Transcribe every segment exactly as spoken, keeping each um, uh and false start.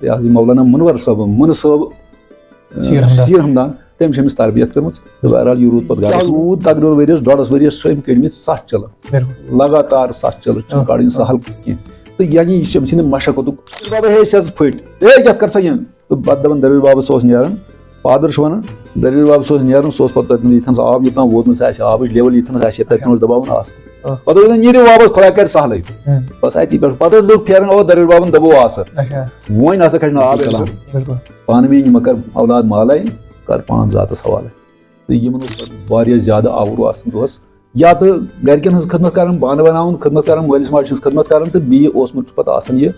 یہِ حظ یہِ مولانا منور صٲب، منہٕ صٲب، آ، سیٖر ہمدان۔ سیٖر ہمدان، تٔمۍ چھِ أمِس تربیت کٔرمٕژ۔ تہٕ بہرحال، یہِ روٗد پَتہٕ گَرَس۔ یوٗت تقریٖباً ؤریَس، ڈۄڈَس ؤریَس چھِ أمۍ کٔڑمٕتۍ ستھ چلہٕ۔ بِلکُل۔ لگاتار ستھ چلہٕ چھِنہٕ آ، کَڑٕنۍ آ۔ سہل کینٛہہ۔ تہٕ یعنی یہِ چھِ أمۍ سٕنٛدِ مَشقتُک۔ بابا، ہے، سیٚز پھٔٹۍ۔ ہے، یَتھ کر سا یِن؟ تہٕ پَتہٕ دَپان، دَلیٖل بابا صٲب اوس نیران۔ فادر چھُ وَنان، دَلیٖل بابا صٲب اوس نیران، سُہ اوس پَتہٕ تَتہِ ییٚتھٮ۪ن سُہ آب یوٚتام ووت نہٕ سُہ آسہِ، آبٕچ level ییٚتھٮ۪ن سُہ آسہِ، تَتہِ اوس دَباوُن آسان۔ آ۔ پَتہٕ اوس دَپان، "نیٖرِو واپَس، خۄدا کَرِ سہلٕے۔" ہُم۔ بَس اَتی پٮ۪ٹھ۔ پَتہٕ اوس لُکھ پھیران، "او، دَلیٖل بابَن دَبوو آسہٕ۔" اچھا۔ وۄنۍ نہ سا کھَسہِ نہٕ آب اَسہِ۔ بِلکُل۔ پانہٕ ؤنۍ یہِ مہ کَر اولاد مالے، کَر پانہٕ ذاتَس حوالے۔ تہٕ یِمَن اوس پَتہٕ واریاہ زیادٕ آوُر آسان دۄہَس۔ یا تہٕ گَرِکٮ۪ن ہٕنٛز خدمت کَران، بانہٕ بَناوُن، خدمت کَران، مٲلِس ماجہِ ہٕنٛز خدمت کَران، تہٕ بیٚیہِ اوسمُت چھُ پَتہٕ آسان یہِ،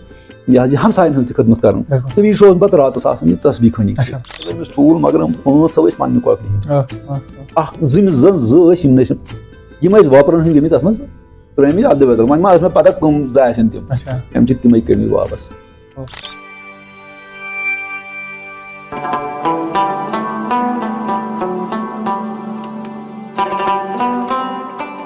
یہِ حظ یہِ ہمسایَن ہٕنٛز تہِ خدمت کَران۔ بِلکُل۔ تہٕ بیٚیہِ چھُ اوسمُت پَتہٕ راتَس آسان یہِ تسبیٖح خٲنی۔ اچھا۔ أمِس ٹھوٗل مۄکلان، پانٛژھ سَو ٲسۍ پنٛنہِ کۄکرِ ہِنٛدۍ۔ آ، آ، آ۔ اَکھ زٕ، أمِس زَن زٕ ٲسۍ، یِم نہٕ ٲسۍ، یِم ٲسۍ وۄپرَن ہٕنٛدۍ گٔمٕتۍ تَتھ منٛز ترٛٲمٕتۍ اَتھ دِوَتَن۔ وۄنۍ ما ٲس مےٚ پَتہ کٕم زٕ آسن تِم۔ اچھا۔ أمۍ چھِ تِمَے کٔڑمٕتۍ واپَس۔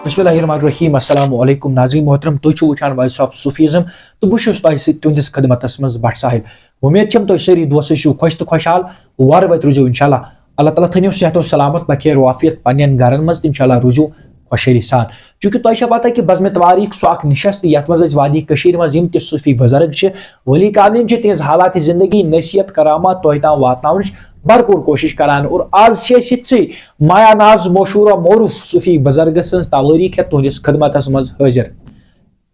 بسم اللہ الرحمن الرحیم۔ السلام علیکم ناظرین محترم، تُہۍ چھِو وٕچھان Voice of Sufism تہٕ بہٕ چھُس تۄہہِ سۭتۍ تُہنٛدِس خدمتس منٛز بٹ ساحل۔ وۄمید چھم تُہۍ سٲری دوس ٲسِو خۄش تہٕ خۄشحال، وارٕ وتہِ روٗزِو انشاءاللہ۔ اللہ تعالیٰ تھٲینو صحت و سلامت بخیر و عافیت پننٮ۪ن گرن منٛز تہٕ انشاءاللہ روٗزِو خۄشحٲلی سان۔ چونکہ تۄہہِ چھےٚ پتہ کہِ بزمِ توٲریٖخ سُہ اکھ نشست یتھ منٛز أسۍ وادی کٔشیٖرِ منٛز یِم تہِ صوٗفی بزرگ چھِ، ولی کاملین چھِ تِہنٛز حالات زندگی، نصیحت، کرامات تۄہہِ تام واتناونٕچ بھرپور کوٗشش کران۔ اور آز چھِ أسۍ یِتھسٕے مایا ناز مشہوٗر و معروٗف صوٗفی بزرگ سٕنٛز توٲریٖخ ہٮ۪تھ تُہنٛدِس خدمتس منٛز حٲضِر۔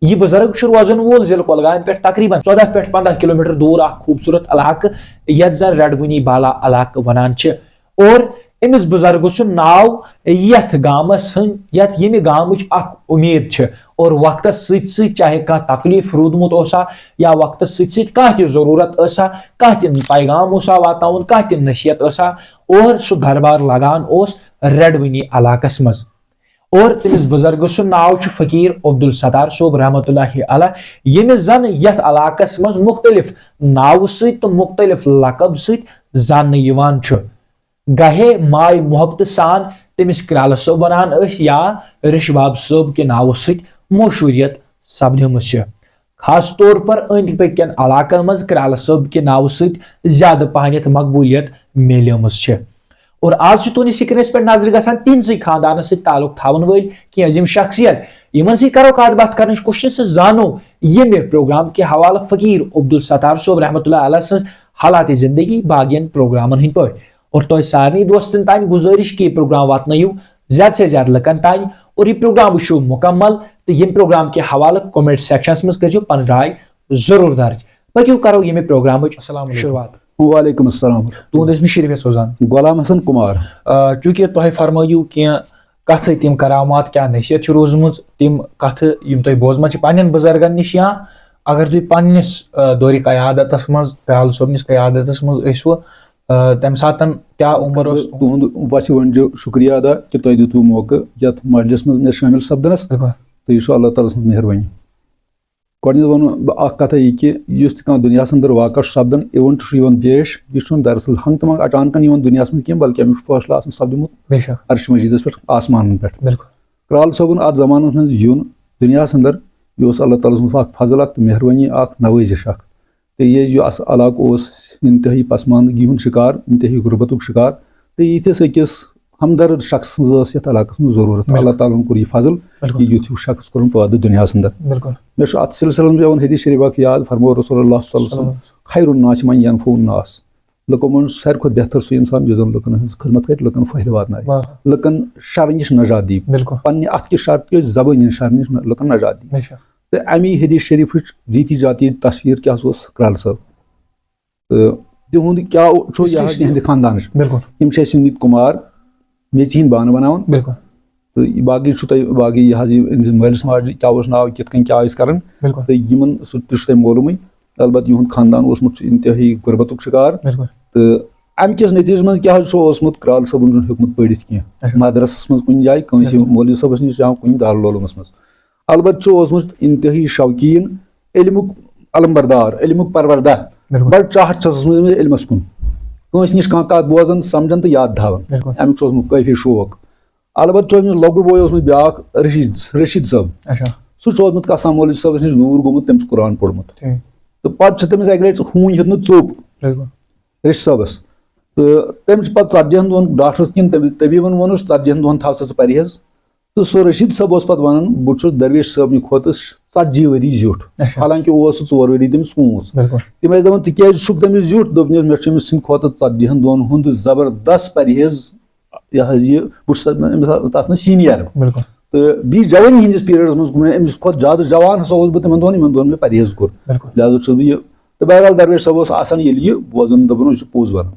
یہِ بزرگ چھُ روزن وول ضلع کۄلگامہِ پٮ۪ٹھ تقریباً ژۄداہ پٮ۪ٹھ پنٛداہ کلوٗمیٹر دوٗر اکھ خوٗبصوٗرت علاقہٕ، یتھ زن رڈوٕنی بالا علاقہٕ ونان چھِ۔ اور أمِس بُزرگہٕ سُنٛد ناو یَتھ گامَس ہٕنٛدۍ، یَتھ ییٚمہِ گامٕچ اَکھ اُمید چھِ۔ اور وقتَس سۭتۍ سۭتۍ چاہے کانٛہہ تکلیٖف روٗدمُت اوسا یا وقتَس سۭتۍ سۭتۍ کانٛہہ تہِ ضروٗرت ٲسا، کانٛہہ تہِ پیغام اوسا واتناوُن، کانٛہہ تہِ نصیحت ٲسا، اور سُہ دربار لگان اوس رڈوٕنی علاقَس منٛز۔ اور تٔمِس بُزرگہٕ سُنٛد ناو چھُ فقیٖر عبدالستار صٲب رحمتہ اللہ علیہ، ییٚمِس زَن یَتھ علاقَس منٛز مُختٔلِف ناوٕ سۭتۍ تہٕ مُختٔلِف لقب سۭتۍ زاننہٕ یِوان چھُ۔ گاہے ماے محبتہٕ سان تٔمِس کرٛالہٕ صٲب وَنان ٲسۍ یا ریٚشہِ باب صٲب کہِ ناوٕ سۭتۍ مشہوٗریت سپدیمٕژ چھِ۔ خاص طور پر أنٛدۍ پٔکۍ کٮ۪ن علاقن منٛز کرٛالہٕ صٲب کہِ ناوٕ سۭتۍ زیادٕ پہنتھ مقبولیت میلیمٕژ چھِ۔ اور آز چھِ تُہنٛدِس سکرینس پٮ۪ٹھ نظرِ گژھان تِہنٛزٕے خاندانس سۭتۍ تعلق تھاوَن وٲلۍ کینٛہہ عظیٖم شخصیت۔ یِمن سۭتۍ کرو کتھ باتھ کرنٕچ کوٗشش تہٕ زانو ییٚمہِ پروگرام کہِ حوالہٕ فقیٖر عبدالستار صٲب رحمتہ اللہ علیہ سٕنٛز حالات زندگی باقین پروگرامن ہٕنٛدۍ پٲٹھۍ۔ اور تۄہہِ سارنٕے دوستن تانۍ گُزٲرِش کہِ یہِ پروگرام واتنٲیِو زیادٕ سے زیادٕ لُکن تانۍ اور یہِ پروگرام وٕچھِو مُکمل تہٕ ییٚمہِ پروگرام کہِ حوالہٕ comment sectionس منٛز کٔرۍزیو پنٕنۍ راے ضروٗر درج۔ پٔکِو کرو ییٚمہِ پروگرامٕچ السلام علیکم۔ شروٗعات۔ وعلیکم السلام۔ تُہُنٛد ٲسۍ مےٚ شریٖف یَتھ سوزان۔ غلام حسن کمار۔ آ، چوٗنٛکہِ تۄہہِ فرمٲیِو کینٛہہ کَتھٕ، تِم کرامات کیٛاہ نصیحت چھِ روٗزمٕژ، تِم کَتھٕ یِم تۄہہِ بوزمَژٕ چھِ پنٛنٮ۪ن بُزرگَن نِش، یا اگر تُہۍ پنٛنِس، آ، دورِ قیادتَس منٛز، کرٛالہٕ صٲبنِس قیادتَس منٛز ٲسوٕ، آ، تَمہِ ساتَن کیٛاہ عُمر اوس تُہُنٛد؟ تُہُنٛد وَسہِ وۄنۍ چھُ شُکریہ ادا کہِ تۄہہِ دیُتوُ موقعہٕ یَتھ مجلِس منٛز مےٚ شٲمِل سپدنَس۔ بِلکُل۔ تہٕ یہِ چھُ اللہ تعالیٰ سٕنٛز مہربٲنی۔ گۄڈٕنیتھ وَنہٕ بہٕ اکھ کتھا یہِ کہِ یُس تہِ کانٛہہ دُنیاہَس اندر واقعہ چھُ سپدان، event چھُ یِوان پیش، یہِ چھُنہٕ دراصل ہنٛگ تہٕ منٛگ اچانکن یِوان دُنیاہَس منٛز کینٛہہ، بلکہِ امیُک چھُ فٲصلہٕ آسان سپدیمُت بے شک۔ عرشِ مجیدس پٮ۪ٹھ، آسمانن پٮ۪ٹھ۔ بِلکُل۔ کرٛالہٕ صٲبُن اتھ زمانس منٛز یُن دُنیاہَس اندر، یہِ اوس اللہ تعالیٰ سُنٛد اکھ فضل اکھ تہٕ مہربٲنی اکھ، نوٲزِش اکھ۔ تہٕ یہِ یُس اَص-، علاقہٕ اوس انتہٲیی پسماندگی ہُنٛد شکار، انتہٲیی غربتُک شکار، تہٕ یِتھِس أکِس ہمدرد شخص سٕنٛز ٲس یَتھ علاقَس منٛز ضروٗرت۔ بِلکُل۔ اللہ تعالیٰ ہَن کوٚر یہِ فضل بِلکُل۔ کہِ یُتھ ہیوٗ شخص کوٚرُن پٲدٕ دُنیاہَس اندر۔ بِلکُل۔ مےٚ چھُ اَتھ سلسلس منٛز پٮ۪وان حدیث شریف اکھ یاد، فرموو رسول اللہ صلی اللہ علیہ وسلم، صلی اللہ۔ "خیر الناس من ینفع الناس"، لُکو منٛز ساروی کھۄتہٕ بہتر سُہ انسان یُس زن لُکن ہٕنٛز خدمت کرِ، لُکن فٲیدٕ واتناوِ، واہ۔ لُکن شرن نِش نجات دِیہِ، بِلکُل۔ پننہِ اَتھٕ کہِ شر تہٕ زبٲنۍ ہٕنٛدِ شرن نِش لُکن نجات دِیہِ۔ بے شک۔ تہٕ اَمی حدیث شریفٕچ ریٖتی جاتی تصویر کیٛاہ سا اوس کرٛالہٕ صٲب؟ تہٕ تِہُنٛد کیٛاہ چھُ، یہِ ہسٹری حظ چھِ تِہنٛدِ خاندانٕچ۔ بِلکُل۔ یِم چھِ اَسہِ سٕنٛدۍ کُمار، میٚژِ ہٕنٛدۍ بانہٕ بَناوان۔ بِلکُل۔ تہٕ یہِ باقٕے چھُ تۄہہِ، باقٕے یہِ حظ یہِ أمِس مٲلِس ماجہِ کیٛاہ اوس ناو، کِتھ کٔنۍ کیٛاہ ٲسۍ کَران۔ بِلکُل۔ تہٕ یِمَن سُہ تہِ چھُ تۄہہِ معلوٗمٕے۔ البتہ یِہُنٛد خاندان اوسمُت چھُ اِنتہٲیی غُربتُک شِکار۔ بِلکُل۔ تہٕ اَمہِ کِس نٔتیٖجَس منٛز کیٛاہ حظ چھُ اوسمُت، کرٛال صٲبُن چھُنہٕ ہیوٚکمُت پٔرِتھ کینٛہہ۔ اچھا۔ مدرسَس منٛز کُنہِ جایہِ، کٲنٛسہِ بِلکُل۔ مولوی صٲبَس نِش یا کُنہِ دارالعلومَس منٛز۔ البتہ چھُ اوسمُت انتہٲیی شوقیٖن، علمُک علمبردار، علمُک پروردہ۔ بِلکُل۔ بڑٕ چاہت چھس ٲسمٕژ أمِس علمس کُن۔ کٲنٛسہِ نِش کانٛہہ کتھ بوزان، سمجھان تہٕ یاد تھاوان۔ بِلکُل۔ امیُک چھُ اوسمُت کٲفی شوق۔ البتہ چھُ أمِس لۄکُٹ بوے اوسمُت بیٛاکھ رشیٖد، رشیٖد صٲب۔ اچھا۔ سُہ چھُ اوسمُت کستام مولوی صٲبس نِش دوٗر گوٚمُت، تٔمۍ چھُ قرآن پوٚرمُت۔ ٹھیٖک۔ تہٕ پَتہٕ چھِ تٔمِس اَکہِ لَٹہِ ہوٗنۍ ہیوٚتمُت ژوٚپ۔ بِلکُل۔ ریٚشہِ صٲبَس۔ تہٕ تٔمۍ چھِ پَتہٕ ژَتجِہَن دۄہَن ڈاکٹرَس کِنۍ تٔمۍ، طبیٖبَن ووٚنُس، "ژَتجِہَن دۄہَن تھاو سا ژٕ پرہیز۔" تہٕ سُہ رشیٖد صٲب اوس پَتہٕ وَنان، "بہٕ چھُس درویش صٲبنہِ کھۄتہٕ ژَتجی ؤری زیُٹھ۔" اچھا۔ حالانکہِ اوس سُہ ژور ؤری تٔمِس کوٗنٛژھ۔ بِلکُل۔ تِم ٲسۍ دَپان، "ژٕ کیٛازِ چھُکھ تٔمِس زیُٹھ؟" دوٚپنَس، "مےٚ چھُ أمِس سٕنٛدِ کھۄتہٕ ژَتجِہَن دۄہَن ہُنٛد زبردست پرہیز، یہِ حظ یہِ، بہٕ چھُس تَتھ منٛز، أمِس تَتھ منٛز سیٖنیر۔" بِلکُل۔ تہٕ بیٚیہِ جوٲنی ہِنٛدِس پیٖریڈَس منٛز گوٚو مےٚ أمِس کھۄتہٕ زیادٕ جوان ہسا اوسُس بہٕ تِمَن دۄہَن، یِمَن دۄہَن مےٚ پرہیز کوٚر۔ بِلکُل۔ لہذا چھُس بہٕ یہِ، تہٕ بہرحال درویش صٲب اوس آسان ییٚلہِ یہِ بوزان، دَپان اوس، "یہِ چھُ پوٚز وَنان۔"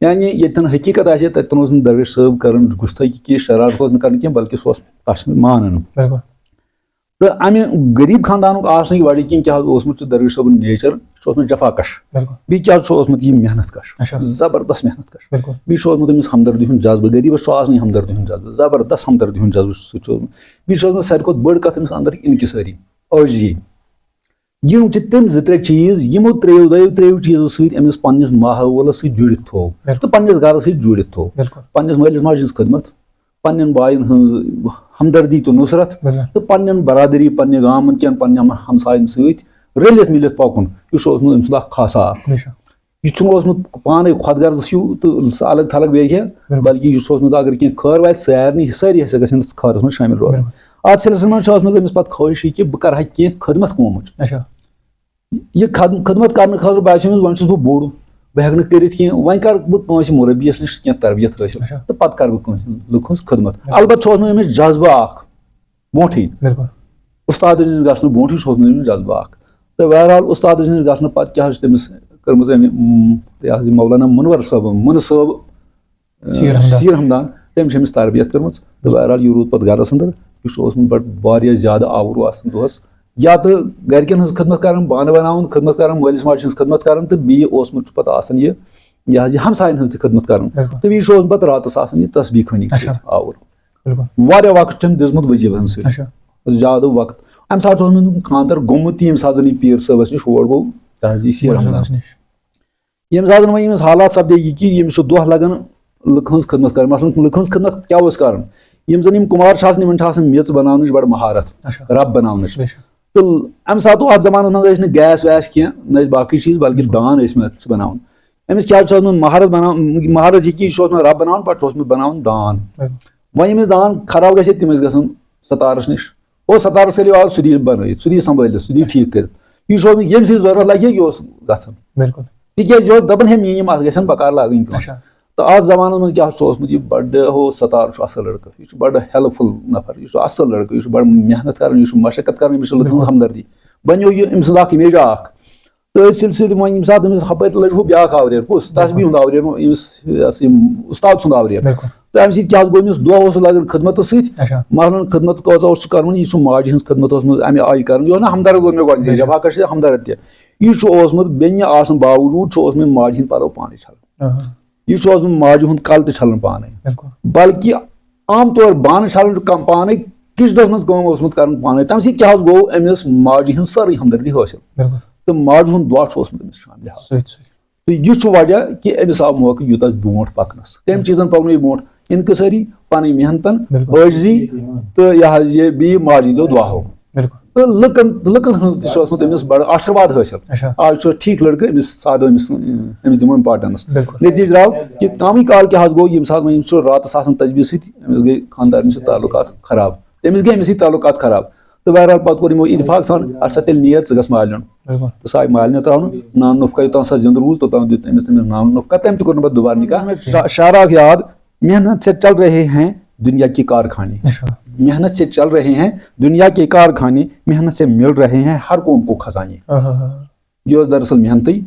یعنی ییٚتٮ۪ن حقیٖقت آسہِ ہے، تَتٮ۪ن اوس نہٕ درویش صٲب کران گُستٲخی کینٛہہ، شرارت اوس نہٕ کران کینٛہہ، بلکہِ سُہ اوس تَس مانان۔ بِلکُل۔ تہٕ اَمہِ غریٖب خاندانُک آسنٕکۍ وجہ کِنۍ کیٛاہ حظ اوسمُت چھُ درویش صٲبُن نیچر، یہِ چھُ اوسمُت جفا کش۔ بِلکُل۔ بیٚیہِ کیٛاہ حظ چھُ اوسمُت یہِ محنت کش، اچھا۔ زبردست محنت کش۔ بِلکُل۔ بیٚیہِ چھُ اوسمُت أمِس ہمدردی ہُنٛد جذبہٕ، غریٖبس چھُ آسنٕے ہمدردی ہُنٛد جذبہٕ، زبردست ہمدردی ہُنٛد جذبہٕ چھُ سُہ چھُ اوسمُت۔ بیٚیہِ چھُ اوسمُت ساروی کھۄتہٕ بٔڑ کتھ أمِس اندر انکسٲری، عٲجزی۔ یِم چھِ تِم زٕ ترٛےٚ چیٖز، یِمو ترٛیٚیو، دۄیو ترٛیٚیو چیٖزو سۭتۍ أمِس پننِس ماحولس سۭتۍ جُڑِتھ تھوو، بِلکُل۔ تہٕ پننِس گرس سۭتۍ جُڑِتھ تھوو۔ بِلکُل۔ پننِس مٲلِس ماجہِ ہٕنٛز خدمت، پننٮ۪ن باین ہٕنٛز ہمدردی تہٕ نُصرت، بِلکُل۔ تہٕ پننٮ۪ن برادری، پننہِ گامن کٮ۪ن، پننٮ۪ن ہمساین سۭتۍ رٔلِتھ مِلِتھ پکُن، یہِ چھُ اوسمُت أمۍ سُنٛد اکھ خاصہ اکھ۔ بے شک۔ یہِ چھُنہٕ اوسمُت پانے خۄد غرضس ہیوٗ تہٕ الگ تھلگ بیٚیہِ کینٛہہ، بِلکُل۔ بلکہِ یہِ چھُ اوسمُت اگر کینٛہہ خٲر واتہِ سارنٕے، سٲری ہسا گژھن أتھۍ خٲرس منٛز شٲمِل روزٕنۍ۔ بِلکُل۔ اتھ سلسلس منٛز چھِ ٲسمٕژ أمِس پتہٕ خٲہِش یہِ کہِ بہٕ کرٕ ہا کینٛہہ خدمت قومٕچ۔ اچھا۔ یہِ خد-، خدمت کرنہٕ خٲطرٕ باسیٚو أمِس، وۄنۍ چھُس بہٕ بوٚڑ، بہٕ ہٮ۪کہٕ نہٕ کٔرِتھ کینٛہہ، وۄنۍ کرٕ بہٕ کٲنٛسہِ مُربیَس نِش کینٛہہ تربیت حٲصِل، اچھا۔ تہٕ پتہٕ کرٕ بہٕ کٲنٛسہِ لُکھ ہٕنٛز خدمت۔ بِلکُل۔ البتہٕ چھُ اوسمُت أمِس جذبہٕ اکھ برونٛٹھٕے۔ بِلکُل۔ اُستادَس نِش گژھنہٕ برونٛٹھٕے چھُ اوسمُت أمِس جذبہٕ اکھ۔ تہٕ بہرحال اُستادَس نِش گژھنہٕ پتہٕ کیٛاہ حظ چھِ تٔمِس کٔرمٕژ أمۍ، اُم، یہِ حظ یہِ مولانا مُنوَر صٲبَن، مُنہٕ صٲب، سیٖر ہمدان۔ سیٖر ہمدان، تٔمۍ چھِ أمِس تربیت کٔرمٕژ۔ تہٕ بہرحال یہِ روٗد پتہٕ گرس اندر۔ یہِ چھُ اوسمُت بڑٕ واریاہ زیادٕ آوُر آسان دۄہس، یا تہٕ گرِکٮ۪ن ہٕنٛز خدمت کران، بانہٕ بناوُن، خدمت کران، مٲلِس ماجہِ ہٕنٛز خدمت کران، تہٕ بیٚیہِ اوسمُت چھُ پتہٕ آسان یہِ، یہِ حظ یہِ ہمساین ہٕنٛز تہِ خدمت کران۔ بِلکُل۔ تہٕ بیٚیہِ چھُ اوسمُت پتہٕ راتس آسان یہِ تسبیح خوٲنی اچھا۔ آوُر۔ بِلکُل۔ واریاہ وقت چھُ أمۍ دیُتمُت وظیفن سۭتۍ۔ اچھا۔ زیادٕ وقت۔ امہِ ساتہٕ چھُ اوسمُت خانٛدر گوٚمُت تہِ، ییٚمہِ ساتہٕ زن یہِ پیٖر صٲبس نِش ہور گوٚو، یہِ حظ یہِ سیٖر بُلکُل۔ ہمدان۔ نِش۔ ییٚمہِ ساتہٕ وۄنۍ أمِس حالات سپدے یہِ کہِ ییٚمِس چھُ دۄہ لگان لُکہٕ ہٕنٛز خدمت کرٕنۍ۔ مثلاً لُکہٕ ہٕنٛز خدمت کیٛاہ اوس کران؟ یِم زن یِم کُمار چھِ آسان، یِمن چھِ آسان میٚژ بناونٕچ بڑٕ مہارت، اچھا۔ رب بناونٕچ۔ بے شک۔ تہٕ اَمہِ ساتہٕ اوس، اتھ زمانس منٛز ٲسۍ نہٕ گیس ویس کینٛہہ، نہ ٲسۍ باقٕے چیٖز، بلکہِ دان ٲسۍ مٕتۍ بناوان۔ أمِس کیٛاہ چھُ اوسمُت مہارت بناوان؟ مہارت یہِ کہِ یہِ چھُ اوسمُت رب بناوان، پتہٕ چھُ اوسمُت بناوان دان۔ بِلکُل۔ وۄنۍ ییٚمِس دان خراب گژھِ، تِم ٲسۍ گژھان ستارس نِش۔ او ستارس کٔرِو آز، سُہ دِیہِ بنٲیِتھ، سُہ دِیہِ سنبھٲلِتھ، سُہ دِیہِ ٹھیٖک کٔرِتھ۔ یہِ چھُ اوسمُت، ییٚمہِ سۭتۍ ضروٗرت لگہِ ہا، یہِ اوس گژھان۔ بِلکُل۔ تِکیٛازِ یہِ اوس دَپان، "ہے، میٛٲنۍ یِم اَتھ گژھن بکار لاگٕنۍ کٲنٛسہِ۔" اچھا۔ تہٕ اَتھ زمانَس منٛز کیٛاہ چھُ اوسمُت، یہِ بَڑٕ ہُہ ستار چھُ اَصٕل لٔڑکہٕ، یہِ چھُ بَڑٕ ہیلٕپ فُل نفر، یہِ چھُ اَصٕل لٔڑکہٕ، یہِ چھُ بَڑٕ محنت کَران، یہِ چھُ مَشقت کَران، أمِس چھِ لُکَن ہٕنٛز بِلکُل۔ ہمدردی۔ بَنیو یہِ أمۍ سُنٛد اَکھ اِمیجا اَکھ۔ تہٕ أتھۍ سلسلہٕ وۄنۍ ییٚمہِ ساتہٕ أمِس ہُپٲرۍ لٔج ہُہ بیٛاکھ آوریر، کُس؟ تسبیح ہُنٛد آوریر، أمِس، یہِ ہسا یہِ اُستاد سُنٛد آوریر۔ بِلکُل۔ تہٕ اَمہِ سۭتۍ کیٛاہ حظ گوٚو أمِس؟ دۄہ اوس سُہ لَگان خدمتَس سۭتۍ۔ اچھا۔ مثلاً خدمت کۭژاہ اوس سُہ کَران، یہِ چھُ ماجہِ ہٕنٛز خدمت اوسمُت اَمہِ آیہِ کَران، یہِ اوس نہٕ ہمدرد ووٚن مےٚ گۄڈٕنیتھٕے، بِلکُل۔ جفا کش چھِ ہمدرد تہِ۔ یہِ چھُ اوسمُت بیٚنہِ آسنہٕ باوجوٗد چھُ اوسمُت ماجہِ ہِنٛدۍ پَلو پانَے چھَلان۔ آہا۔ یہِ چھُ اوسمُت ماجہِ ہُنٛد کَلہٕ تہِ چھَلان پانَے۔ بِلکُل۔ بلکہِ عام طور بانہٕ چھَلان چھُ کم پانَے، کِچنَس منٛز کٲم اوسمُت کَران پانَے۔ تَمہِ سۭتۍ کیٛاہ حظ گوٚو؟ أمِس ماجہِ ہٕنٛز سٲرٕے ہمدردی حٲصِل۔ بِلکُل۔ تہٕ ماجہِ ہُنٛد دۄہ چھُ اوسمُت أمِس شاملہِ حال۔ سۭتۍ سۭتۍ۔ تہٕ یہِ چھُ وجہ کہِ أمِس آو موقعہٕ یوٗتاہ برونٛٹھ پَکنَس۔ تٔمۍ چیٖزَن پَکنٲو یہِ برونٛٹھ، انکسٲری، پَنٕنۍ محنتَن، بِلکُل۔ عٲجزی تہٕ یہِ حظ یہِ بیٚیہِ ماجہِ ہِنٛدیو دُعاہو۔ بِلکُل۔ تہٕ لُکَن، لُکَن ہٕنٛز تہِ چھِ ٲسمٕژ أمِس بَڑٕ آشِرواد حٲصِل۔ اچھا۔ آز چھُ ٹھیٖک لٔڑکہٕ، أمِس سادو أمِس، أمِس دِمو اِمپاٹَنٕس۔ بِلکُل۔ نٔتیٖجہٕ درٛاو کہِ کَمٕے کال کیٛاہ حظ گوٚو، ییٚمہِ ساتہٕ وۄنۍ أمِس چھُ راتَس آسان تسبیح سۭتۍ، أمِس گٔے خانٛدارنہِ سۭتۍ تعلقات خراب۔ تٔمِس گٔے أمِس سۭتۍ تعلقات خراب۔ تہٕ بہرحال پَتہٕ کوٚر یِمو اتفاق سان، اَتھ سا تیٚلہِ نیر، ژٕ گژھ مالیُن۔ بِلکُل۔ تہٕ سُہ آیہِ مالنہِ ترٛاونہٕ، نان نُفقہ یوٚتام سۄ زِندٕ روٗز، توٚتام دیُت أمِس تٔمِس نان نُفقہ۔ تٔمۍ تہِ کوٚر نہٕ پَتہٕ دُبارٕ نِکاح۔ شا-، شعر اکھ یاد، "محنت سے چل رہے ہیں دنیا کے کارخانے۔" اچھا۔ "محنت سے چل رہے ہیں دنیا کے کارخانے، محنت سے مل رہے ہیں ہر قوم کو خزانے۔" آہا۔ یہِ اوس دراصل محنتٕے،